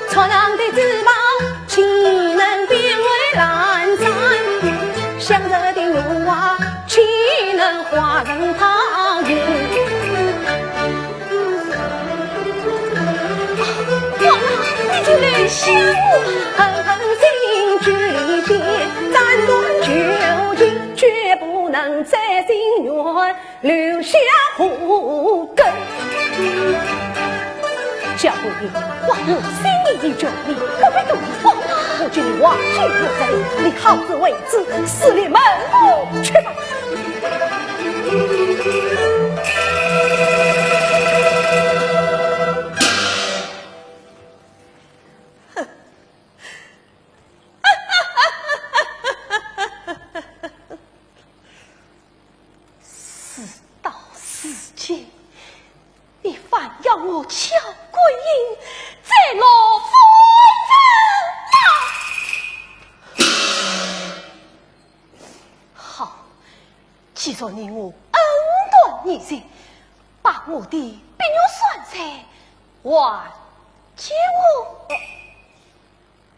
床上的珠宝岂能变为烂渣？香着的月华岂能化成泡影？ 啊，王郎，你就留下我吧。小鬼，我心意已决，你不必多言。王郎，我见你忘恩负义，你好自为之，死里门户去吧。 事到如今，你还要我樵桂英，再落风尘吗？好，既然你我恩断义绝，把我的碧玉簪簪还给我。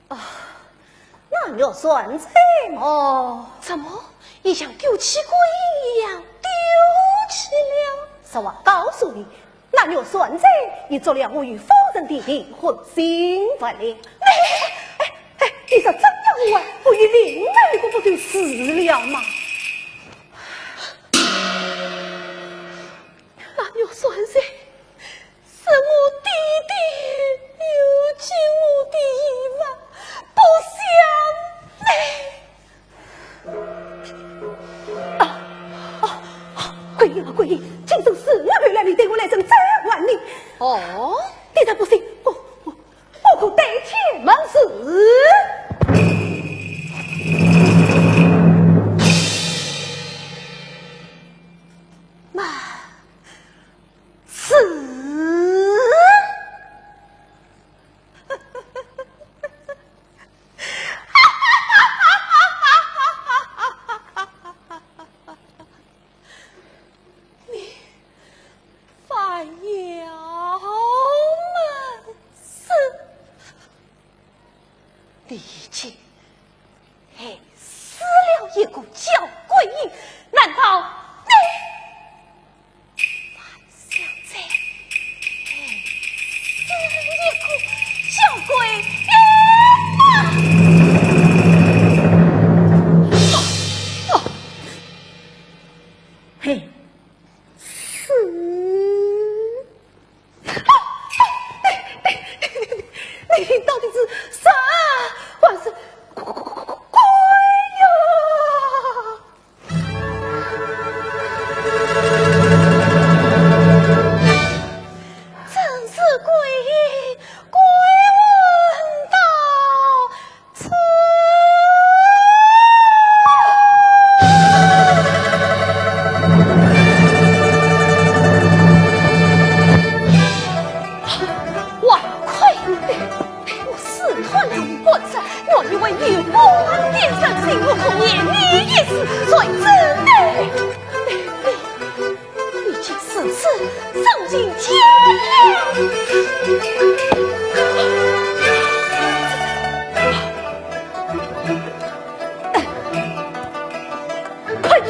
啊，那玉簪簪么？怎么，也像丢弃桂英一样丢弃了？实话告诉你，那玉簪簪已做了我与夫人的订婚信物了。哎，哎，哎，你说怎样啊？我与林妹妹不就是了吗？ 那玉簪簪是我爹爹留给我的遗物，不想呢。啊，啊，啊，桂英啊，桂英，今朝是我回来，你对我来声再还你。哦？你若不信，我，我， 不可对天盟誓。盟誓？你 还要盟誓？你已经害死了一个樵桂英，难道你还想再害死一个樵桂英吗？嘿， 死！你到底是啥？还是鬼呀？真是鬼，鬼魂到 此。王魁，我私吞了你官职，我以为你不能变成，幸我不念你一死，谁知你，你，你 已经如此，怎禁见了？快去！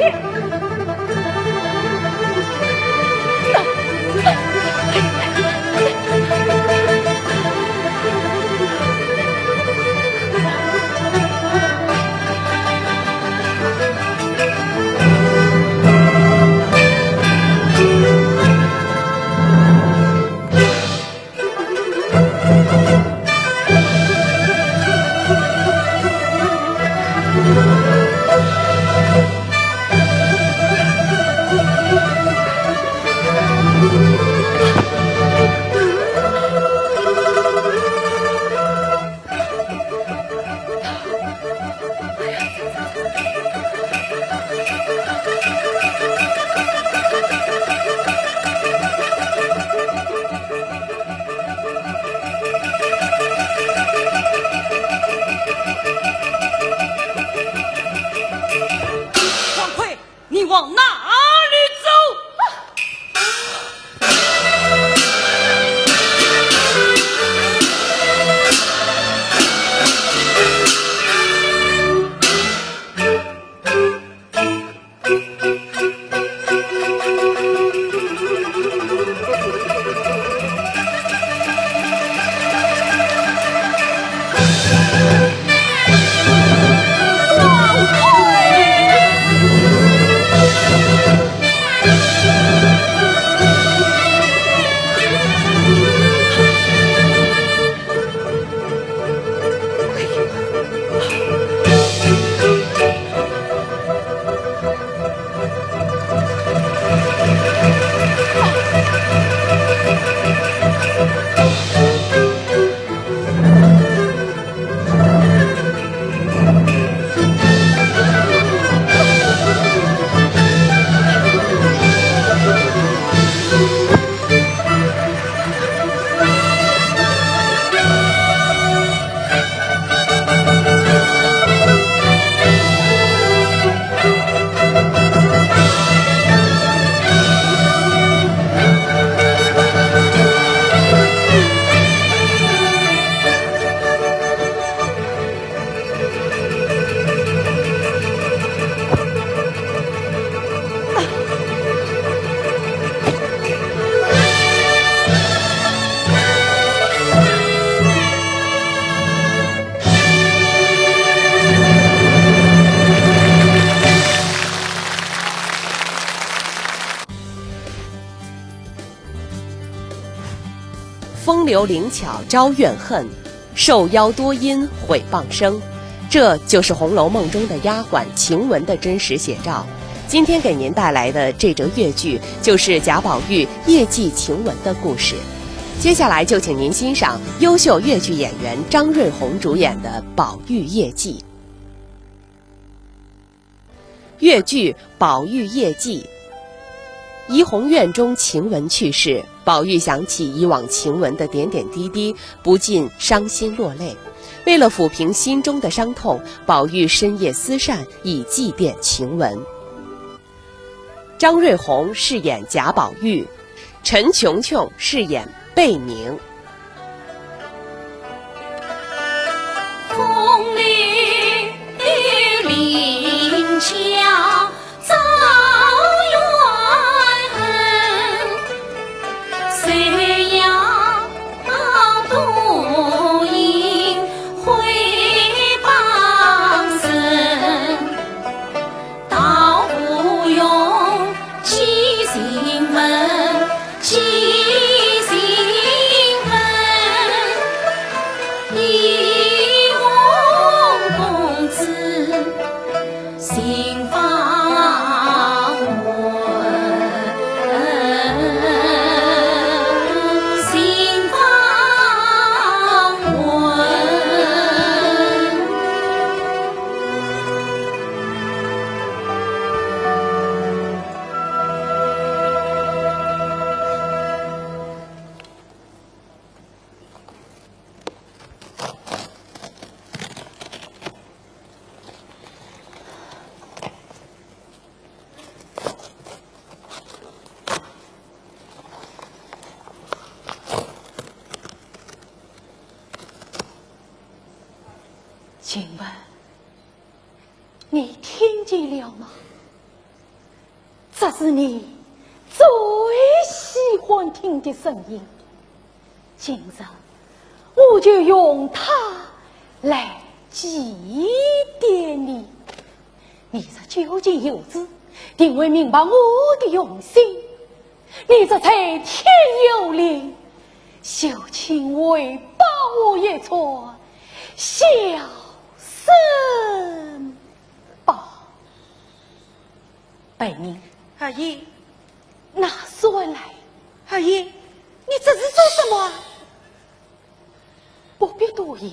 流灵巧招怨恨，受邀多因毁谤声。这就是《红楼梦》中的丫鬟晴雯的真实写照。今天给您带来的这则越剧，就是贾宝玉夜祭晴雯的故事。接下来就请您欣赏优秀越剧演员张瑞红主演的《宝玉夜祭》。越剧《宝玉夜祭》。怡红院中晴雯去世，宝玉想起以往晴雯的点点滴滴，不禁伤心落泪。为了抚平心中的伤痛，宝玉深夜思善，以祭奠晴雯。张瑞红饰演贾宝玉，陈琼琼饰演贝明。晴雯，你听见了吗？这是你最喜欢听的声音。今日我就用它来祭奠你。你若究竟有知，定会明白我的用心。你若在天有灵，就请回报我一声，小生吧。 贝明。二爷。拿书来。二爷，你这是做什么啊？不必多言。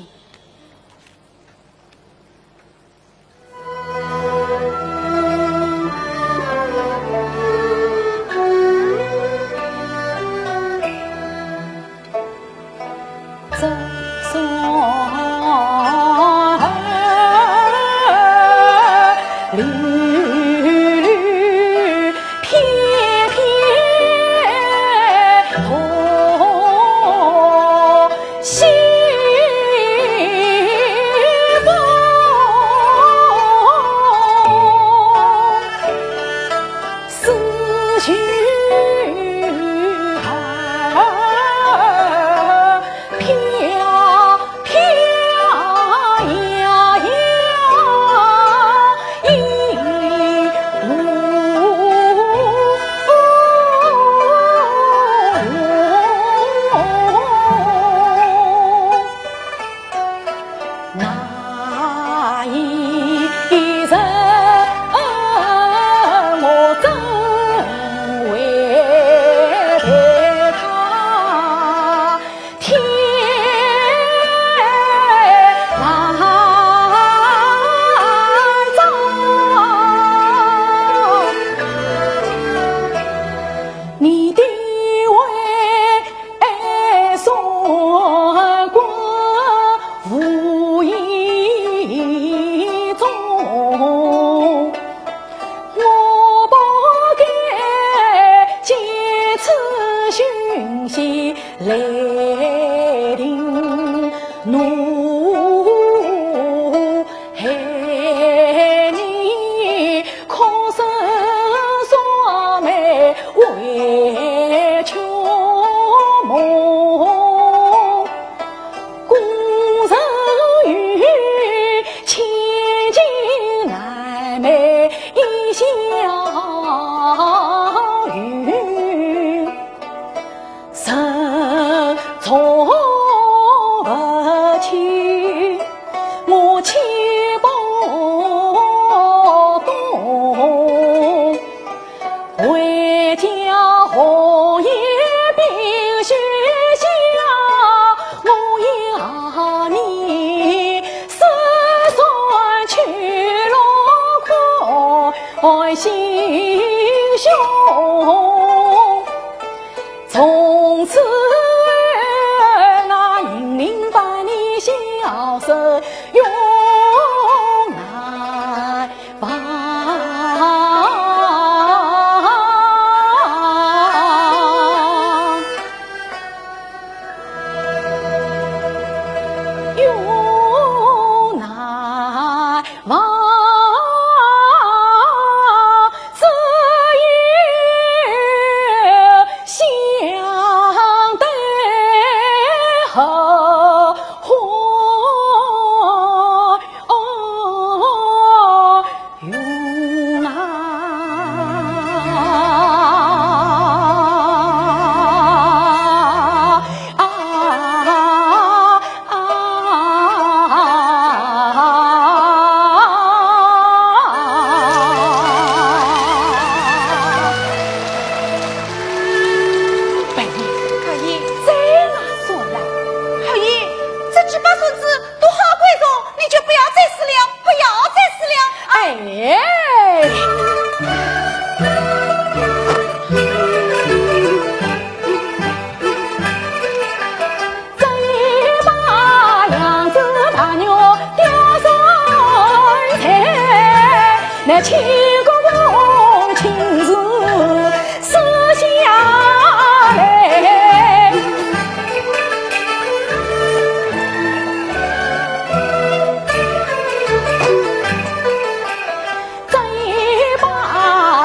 爱新兄，从此那银铃伴你笑声永难忘。永难 望，只有相对后悔。永难。啊，啊，啊。宝玉，宝玉，再拿出来。宝玉，这几把扇子都好贵重，你就不要再使了，不要再使了。哎。 这一把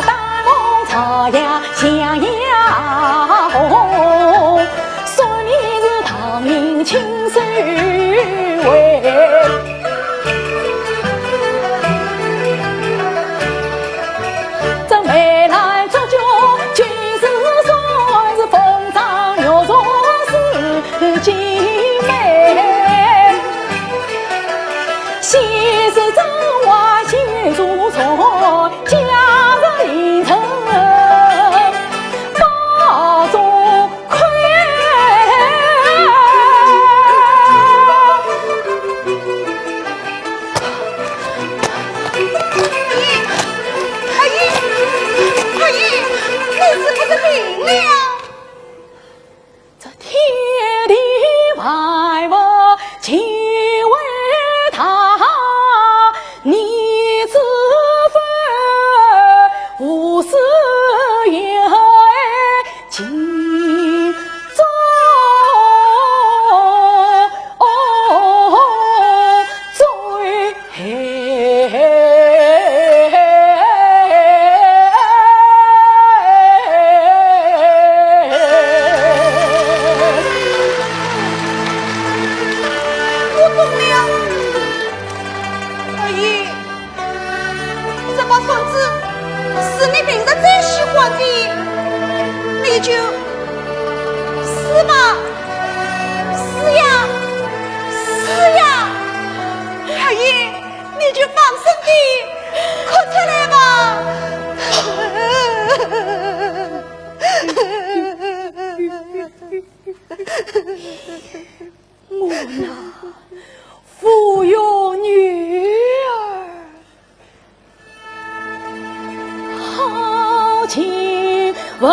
丹凤朝阳向阳红，说你是唐寅亲手为。这梅兰竹菊金丝扇，是凤凰玉容似金梅。 昔日争花绣珠船，佳人临阵抱中闺。二爷，二爷，二爷，你是不是病了？ 这天地万物尽为他，你知否，无事有情中罪。 嘿嘿嘿嘿嘿。我懂了，二爷，这把扇子是你平日最喜欢的，你就撕吧，撕呀，撕呀，二爷。 你就放声地哭出来吧。我那抚养女儿，好亲闻。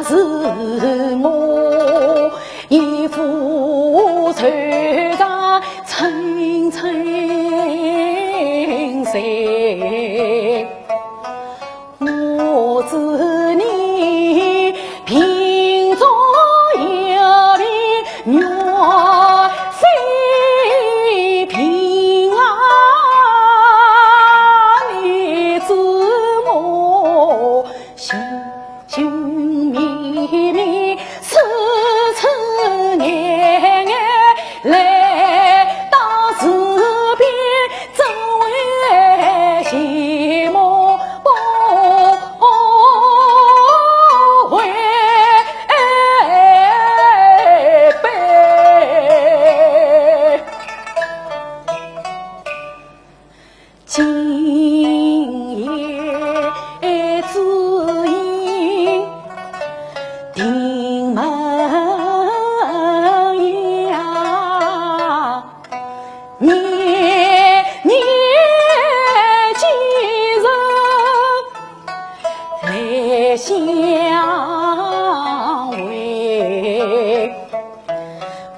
是我一副愁肠寸寸心。我知你病中要命，若非病啊，你知我 寻寻觅觅，痴痴呆呆来到此边，只为寂寞不会悲。 今夜之影定门呀，年年几时来相会？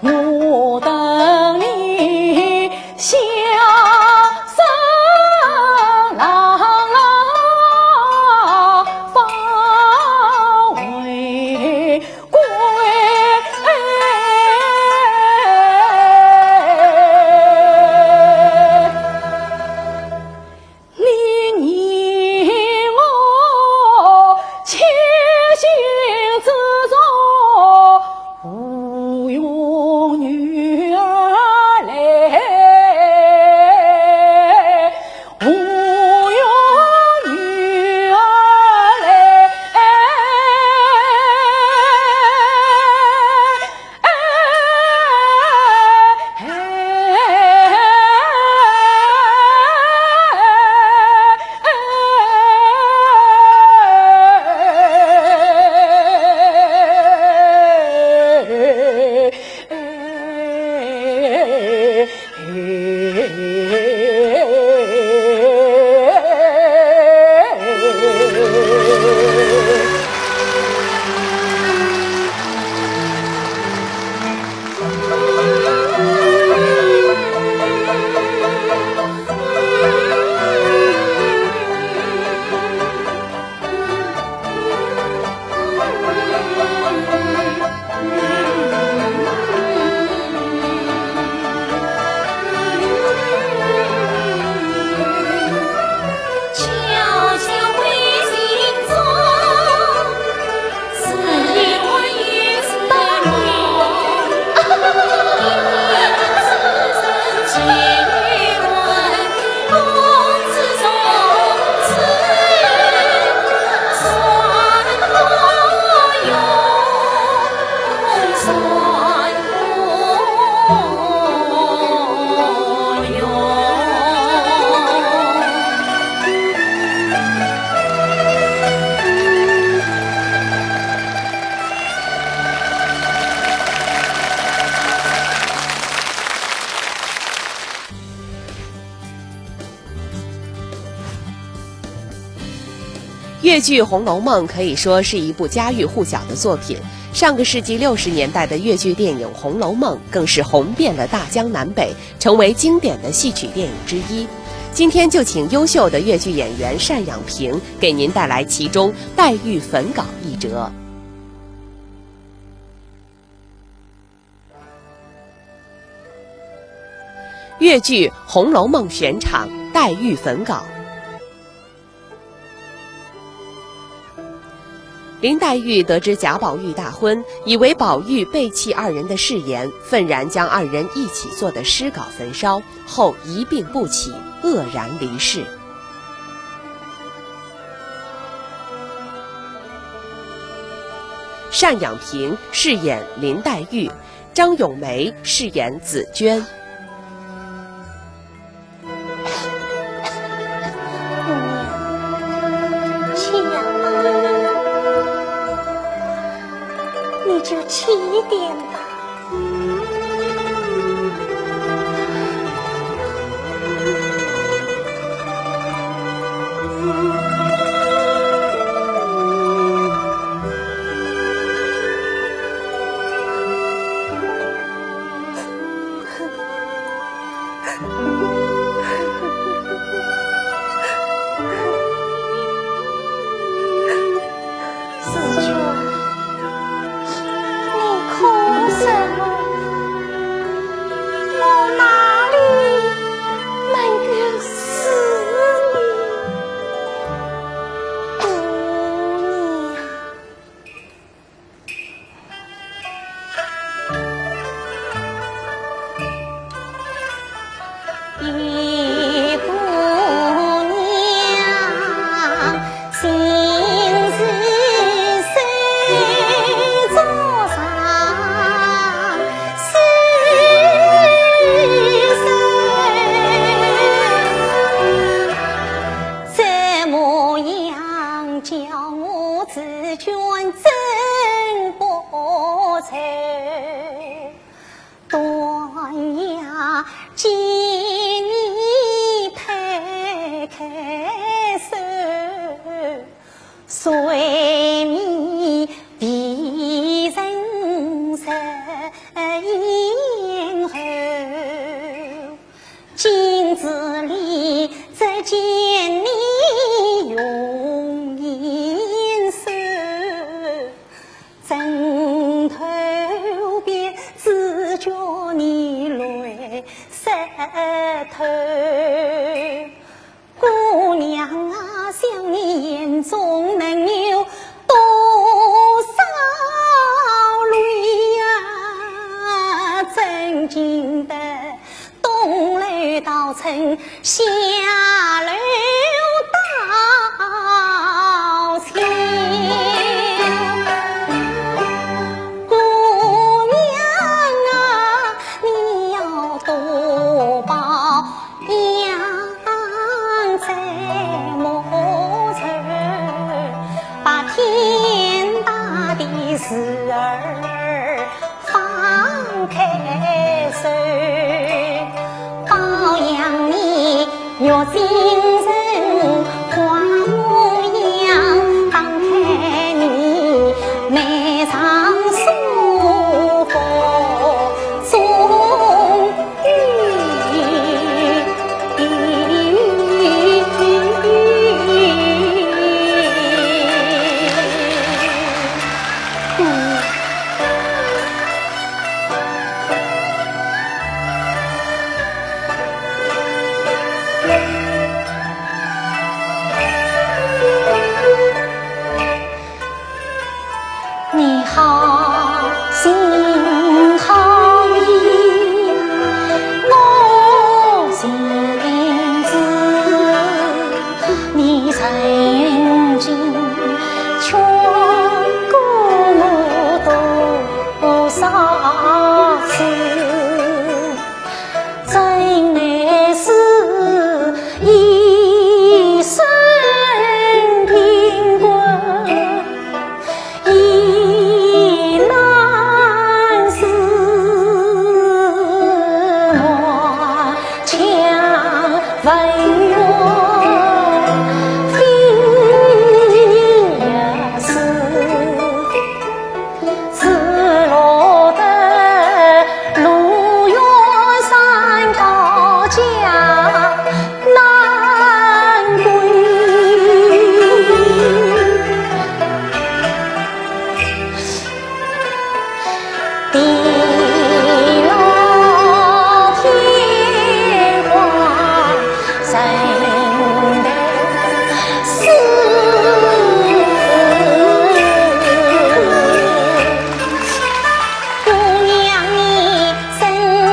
我等你相送郎郎返回归。 你念我千寻之中，无用女儿来，无用女儿来。越剧《红楼梦》可以说是一部家喻户晓的作品。上个世纪六十年代的越剧电影《红楼梦》更是红遍了大江南北，成为经典的戏曲电影之一。今天就请优秀的越剧演员单养平给您带来其中黛玉粉稿一折。 越剧《红楼梦》选场，黛玉粉稿。林黛玉得知贾宝玉大婚，以为宝玉背弃二人的誓言，愤然将二人一起做的诗稿焚烧，后一病不起，愕然离世。单养平饰演林黛玉， 张咏梅饰演紫鹃。姑娘，轻啊，你就轻一点吧。我自捐真不才，断崖见你推开手，谁迷避人在咽喉。 镜子里只见你容颜瘦，枕头边只觉你泪湿透。姑娘啊，想你眼中能有多少泪呀？真经得 东楼倒春，下楼倒秋。姑娘啊，你要多保养，再莫愁，把天大的事儿 放开手，保养你玉京城花模样，打开你眉上舒服中。 你好心好意，我心知。你曾经劝过我多少次， 真乃是一生贫困，一难事，满腔恩怨非一时。 只落得路远山高家难归。地老天荒人待世。 姑娘你身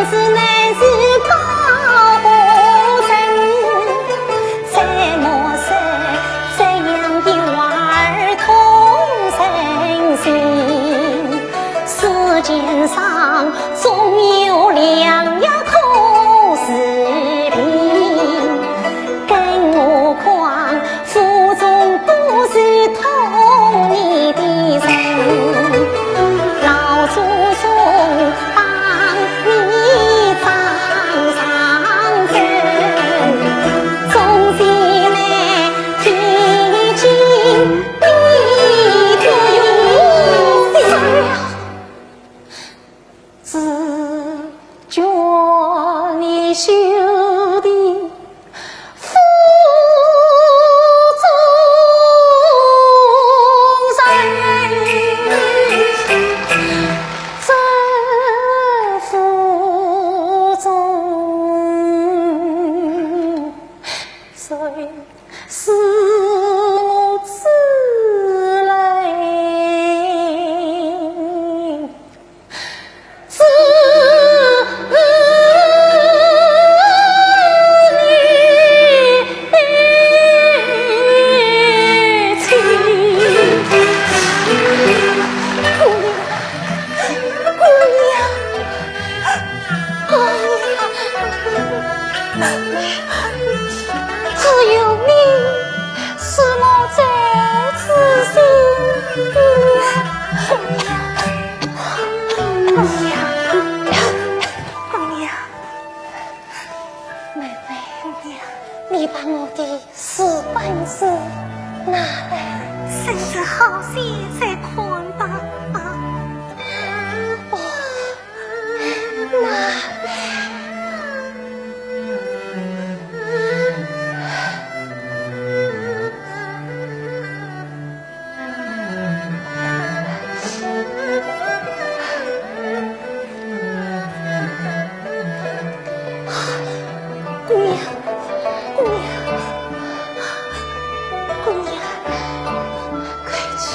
子乃是高不成，怎么说这样的话儿痛人心？世间上总有良药可治病，更何况 府中都是痛你的人，老祖宗帮你掌上阵，总是来提亲的。好些再看吧。哦，那……姑娘，姑娘，姑娘，快去！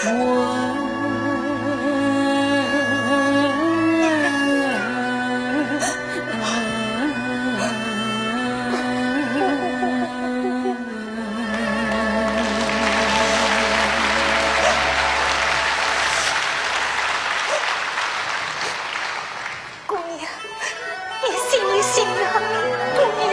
姑娘，你醒一醒啊，姑娘。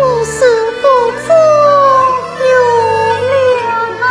我是不中用了。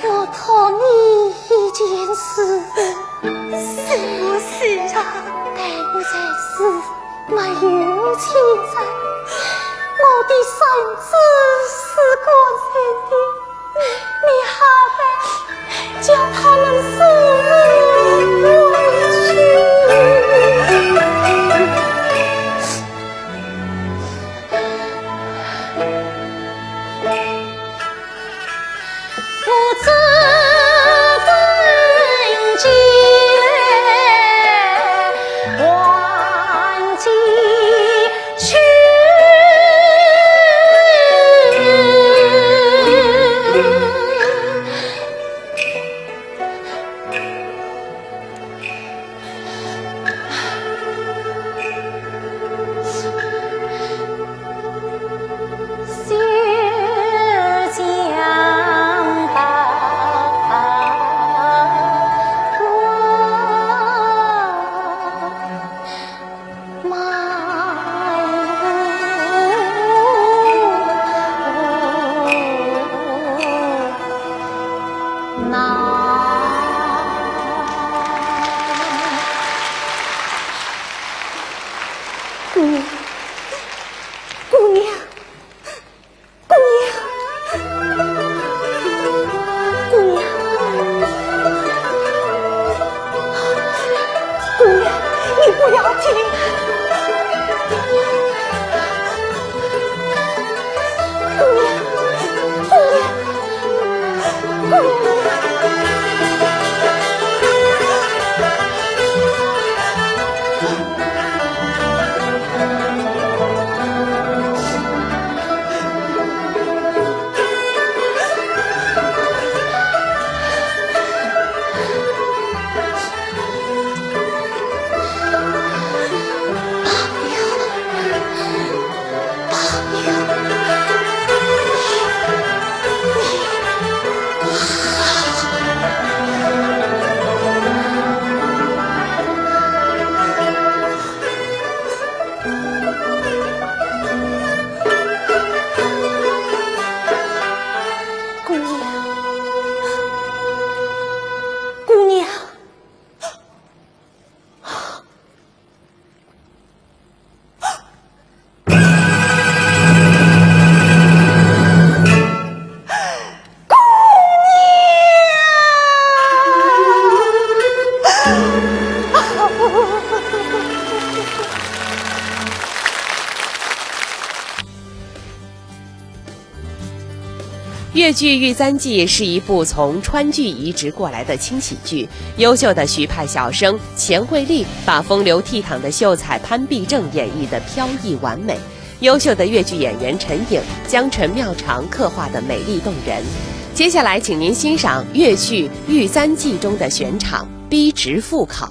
我托你一件事。什么事啊？待我在此没有亲人，我的身子是干净的，你好歹叫他们送我回去。娘，姑娘，姑娘，姑娘，你不要听。姑娘，姑娘。 姑娘，姑娘。 越剧《玉簪记》是一部从川剧移植过来的轻喜剧。优秀的徐派小生钱惠丽把风流倜傥的秀才潘必正演绎得飘逸完美，优秀的越剧演员陈颖将陈妙常刻画得美丽动人。接下来，请您欣赏越剧《玉簪记》中的选场《逼职赴考》。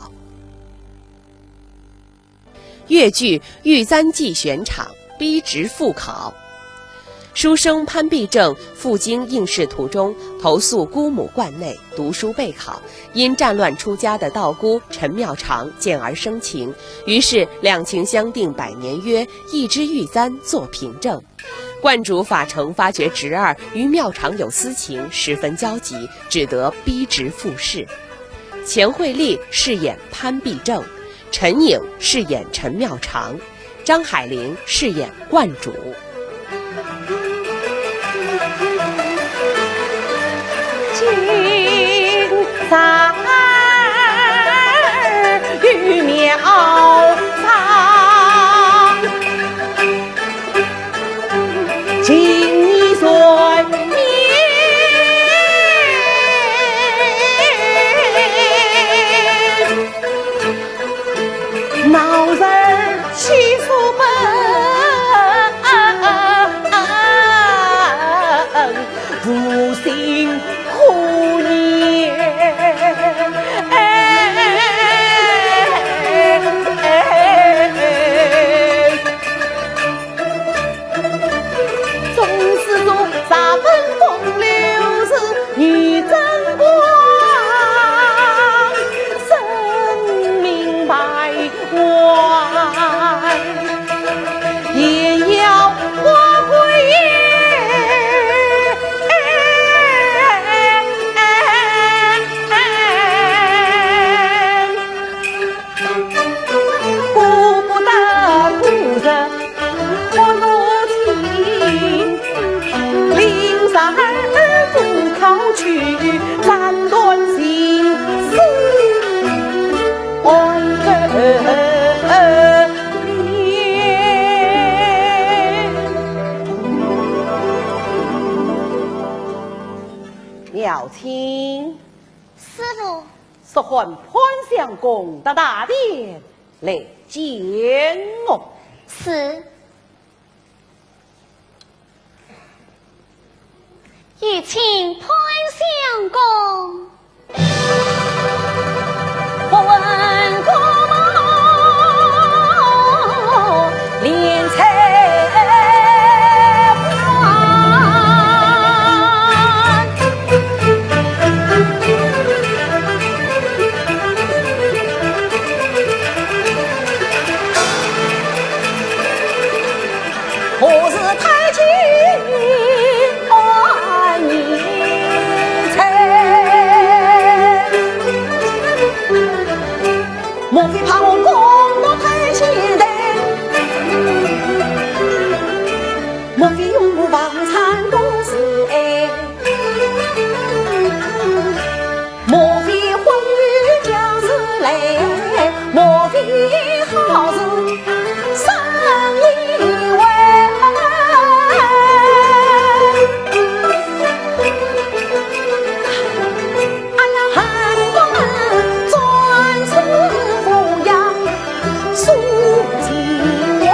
越剧《玉簪记》选场《逼职赴考》。书生潘必正赴京应试途中，投宿姑母观内读书备考，因战乱出家的道姑陈妙常见而生情，于是两情相订百年约，一支玉簪作凭证。观主法成发觉侄儿与妙常有私情，十分焦急，只得逼职赴试。钱惠丽饰演潘必正， 陈颖饰演陈妙常，张海玲饰演观主。妙卿。师父。速唤潘相公到大殿来见我。是。 有请潘相公。不问国母怜才何事太急？ 莫非怕我攻读太监的？莫非用我房产公事哎？莫非婚约将是来？莫非好事生意外？哎呀，恨不能转世抚养苏秦哎。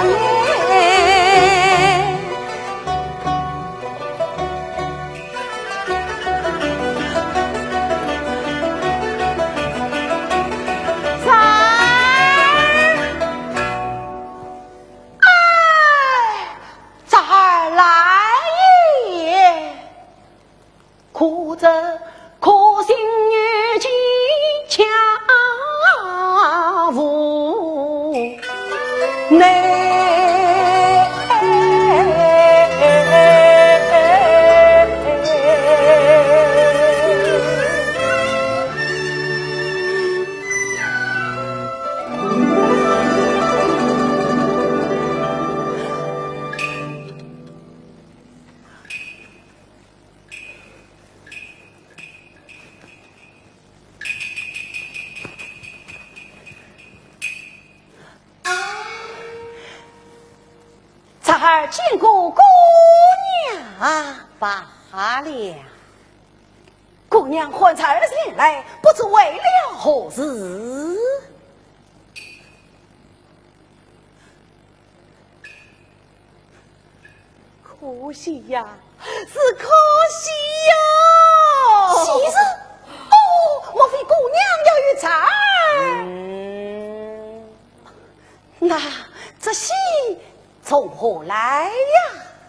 侄儿来也。可这可心有蹊跷无奈。侄儿见过姑娘。罢了。姑娘唤侄儿前来，不知为了何事？ 可喜呀，是可喜哟！喜事？哦，莫非姑娘要有侄儿？嗯。那这喜从何来呀？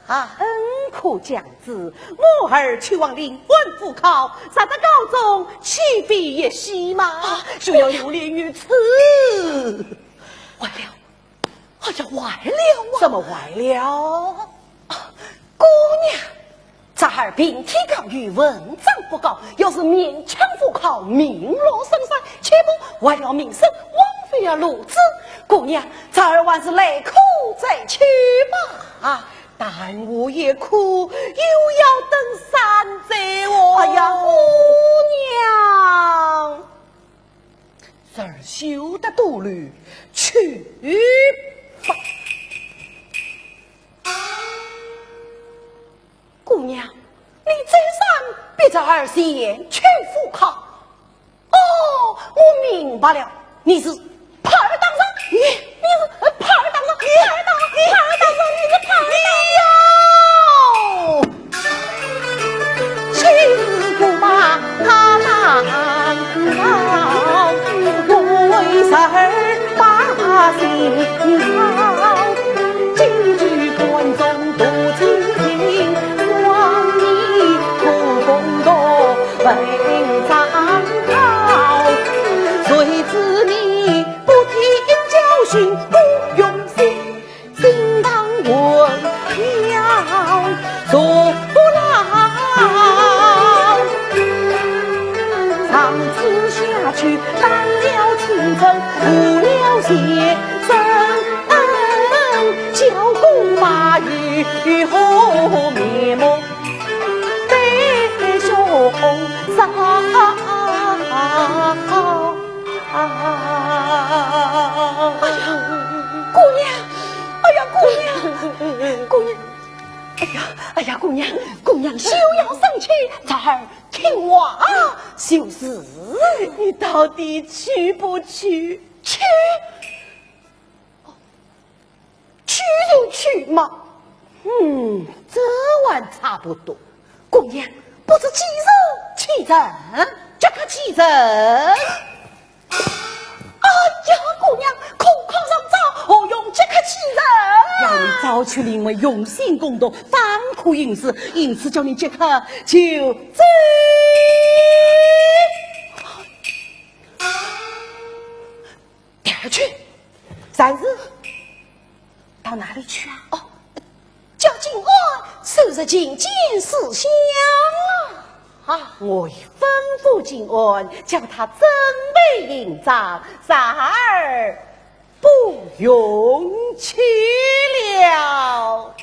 啊，嗯，可将知，我儿去往临安赴考，入得高中，岂非一喜嘛？啊，就要留恋于此。坏了， 哎呀，坏了啊！怎么坏了？啊，姑娘，侄儿平添高语，文章不高，要是勉强赴考，名落孙山，岂不坏了名声，枉费了孺子。姑娘，侄儿还是来考再去吧。啊，耽误一科，又要等三载哦。哎呀，姑娘！ 侄儿休得多虑，去吧。姑娘，你再三逼侄儿前去赴考。哦，我明白了，你是 拍儿当上，你，你是，呃，拍儿当上，拍儿当上，拍儿当上，你是拍儿当上。哟！谁知不把他当好，我为侄儿把心操。今日观中多清静，望你可共度 文章高，谁知你不听教训不用心，心当文条坐牢。长此下去，当了清蒸，误了前程，叫苦骂与何面目？ 悲伤伤。哎呀，姑娘，哎呀，姑娘，姑娘，哎呀，哎呀，姑娘，姑娘，休要生气，侄儿听话就是。你到底去不去？去。 去就去嘛。嗯，这还差不多。姑娘，不知几时启程？即刻启程。哎呀，姑娘，科考尚早，何用即刻启程？要你早去临危，用心攻读，方可应试，因此叫你即刻就走。 调去。但是，到哪里去啊？哦，叫金安收拾琴剑书箱啊！啊，我已吩咐金安，叫他准备行装，侄儿不用去了。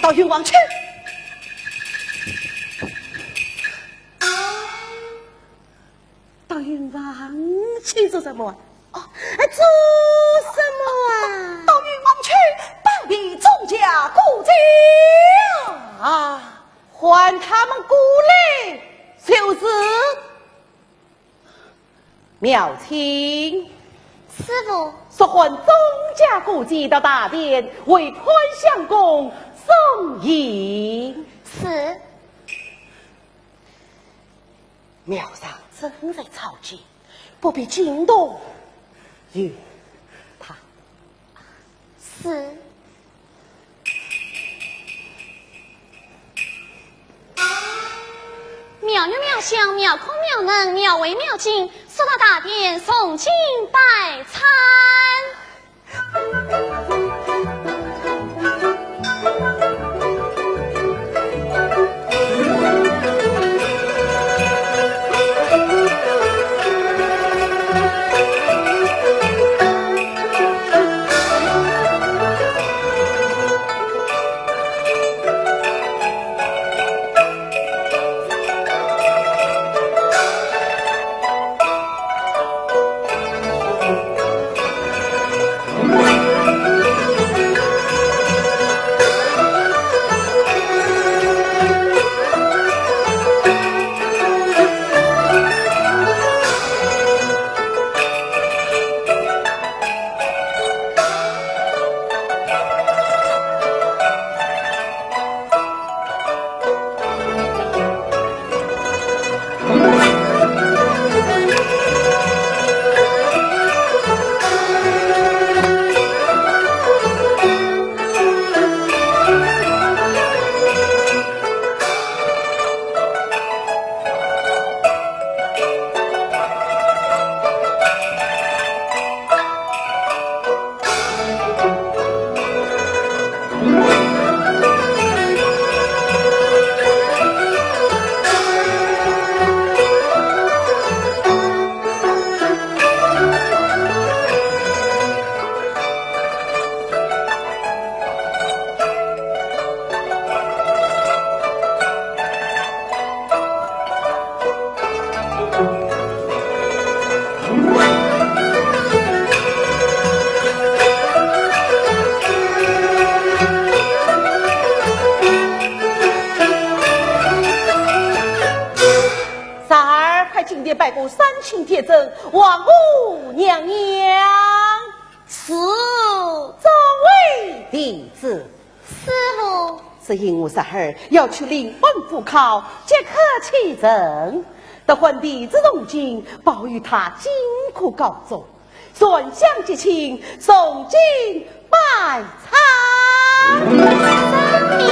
到云房去。到云房去做什么啊？哦，哎，做什么啊？到云房去，保庇钟家孤家啊，唤他们过来就是。 妙清。师父。速唤钟家孤家到大殿，为潘相公送行。是。庙上正在吵架，不必惊动于他。 是。妙月、妙香、妙科、妙能、妙慧、妙金，速到大殿，诵经拜参。 侄儿，快进殿拜过三清天尊、王母娘娘。 是。众位弟子。师父。只因我侄儿要去临安赴考，即刻启程。得唤弟子诵经，保佑他金科高中，传香结亲，诵经拜参。遵命。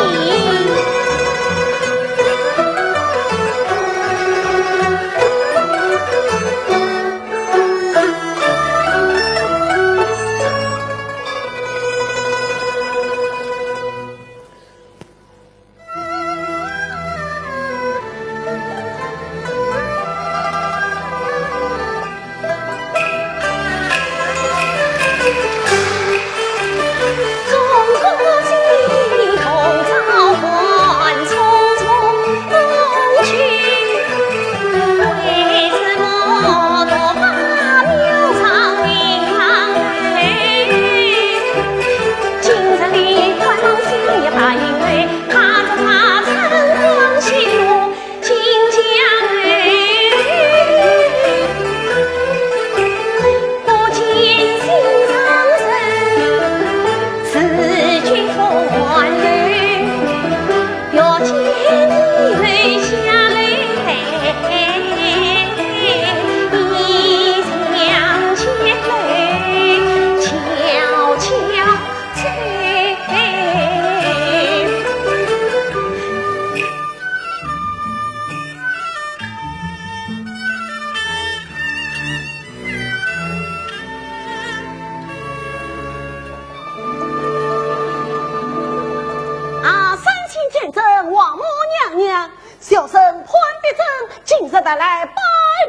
啊，三清天尊，王母娘娘，小生潘必正今日特来拜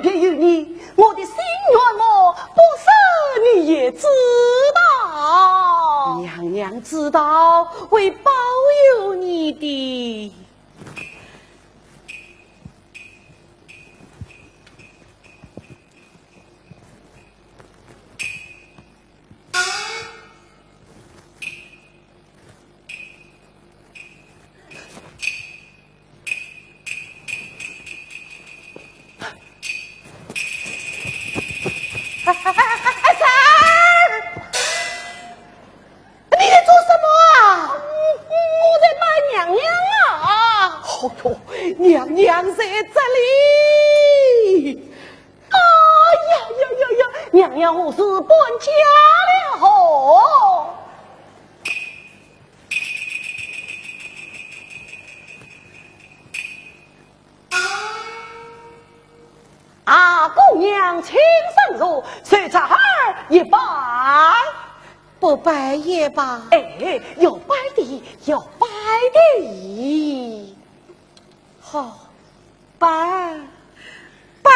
别于你，我的心愿我不说你也知道。娘娘知道会保佑你的。 哎，哎，哎，哎，三儿，你在做什么啊？我，我在扮娘娘啊。哦哟，娘娘在这里。哎呀呀呀呀，娘娘何时搬家了？哦。 啊，姑娘请上座，随着孩儿一拜。不拜也罢。哎，要拜的，要拜的。好，拜，拜。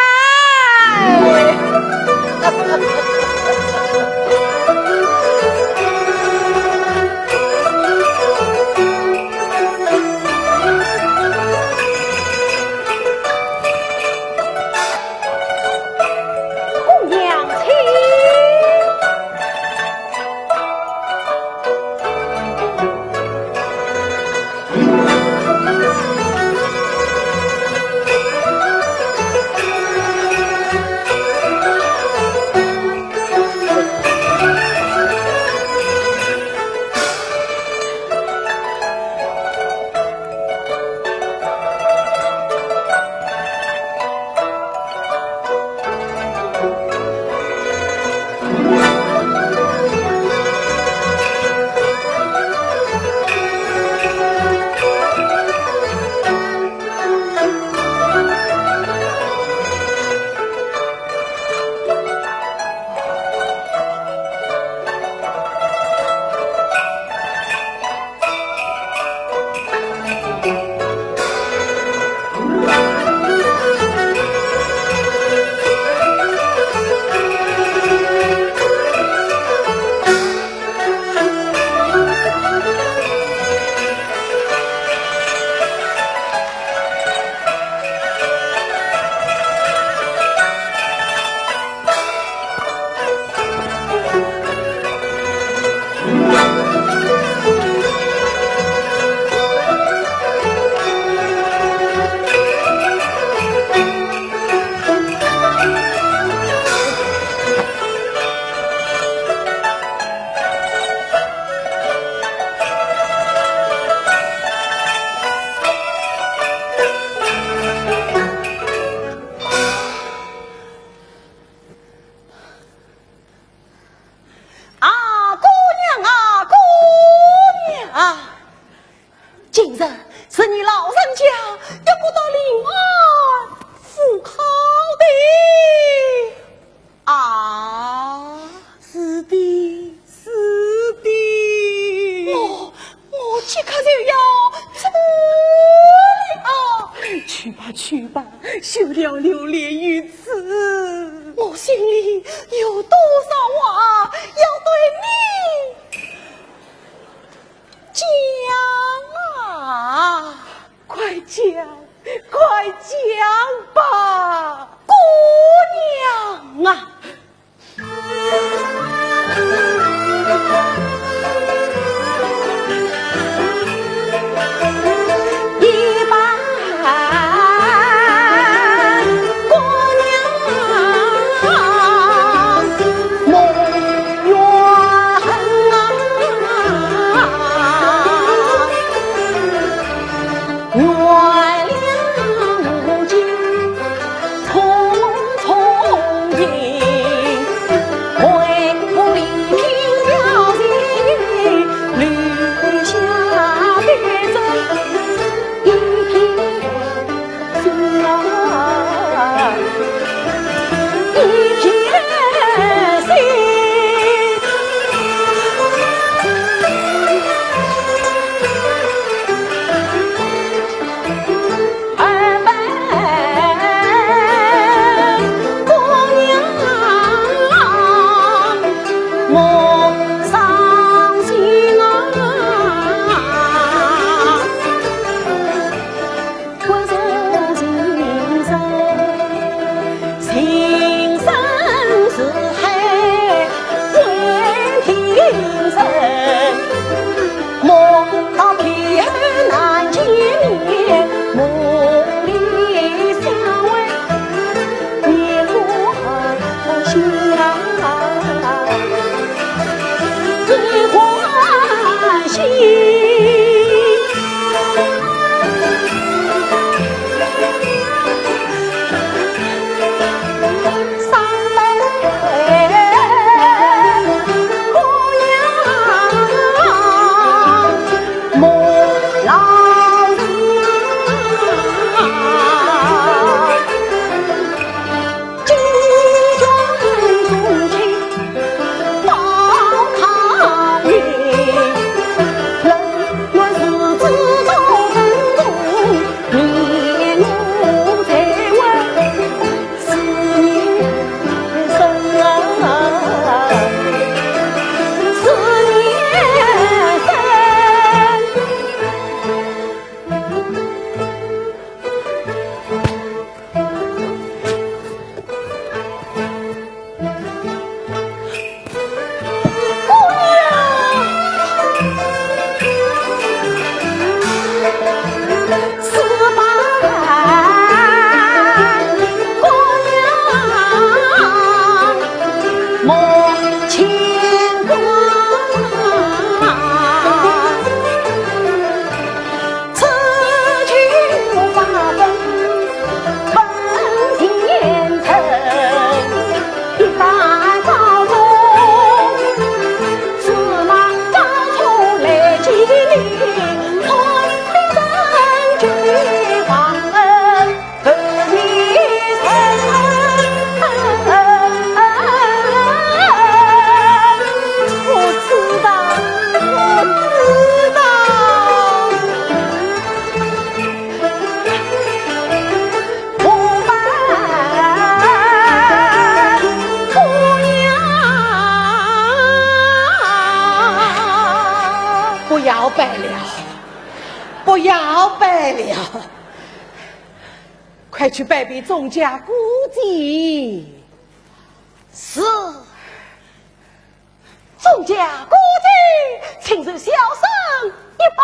啊，姑娘啊，姑娘啊，今日是你老人家要过到临安赴考的。啊，是的，是的。我，我即刻就要走了。去吧，去吧，休了留恋于此。我心里有多少话要对你讲啊。快讲，快讲吧，姑娘啊。要拜了，不要拜了，快去拜别钟家姑姐。是。钟家姑姐，请受小生一拜。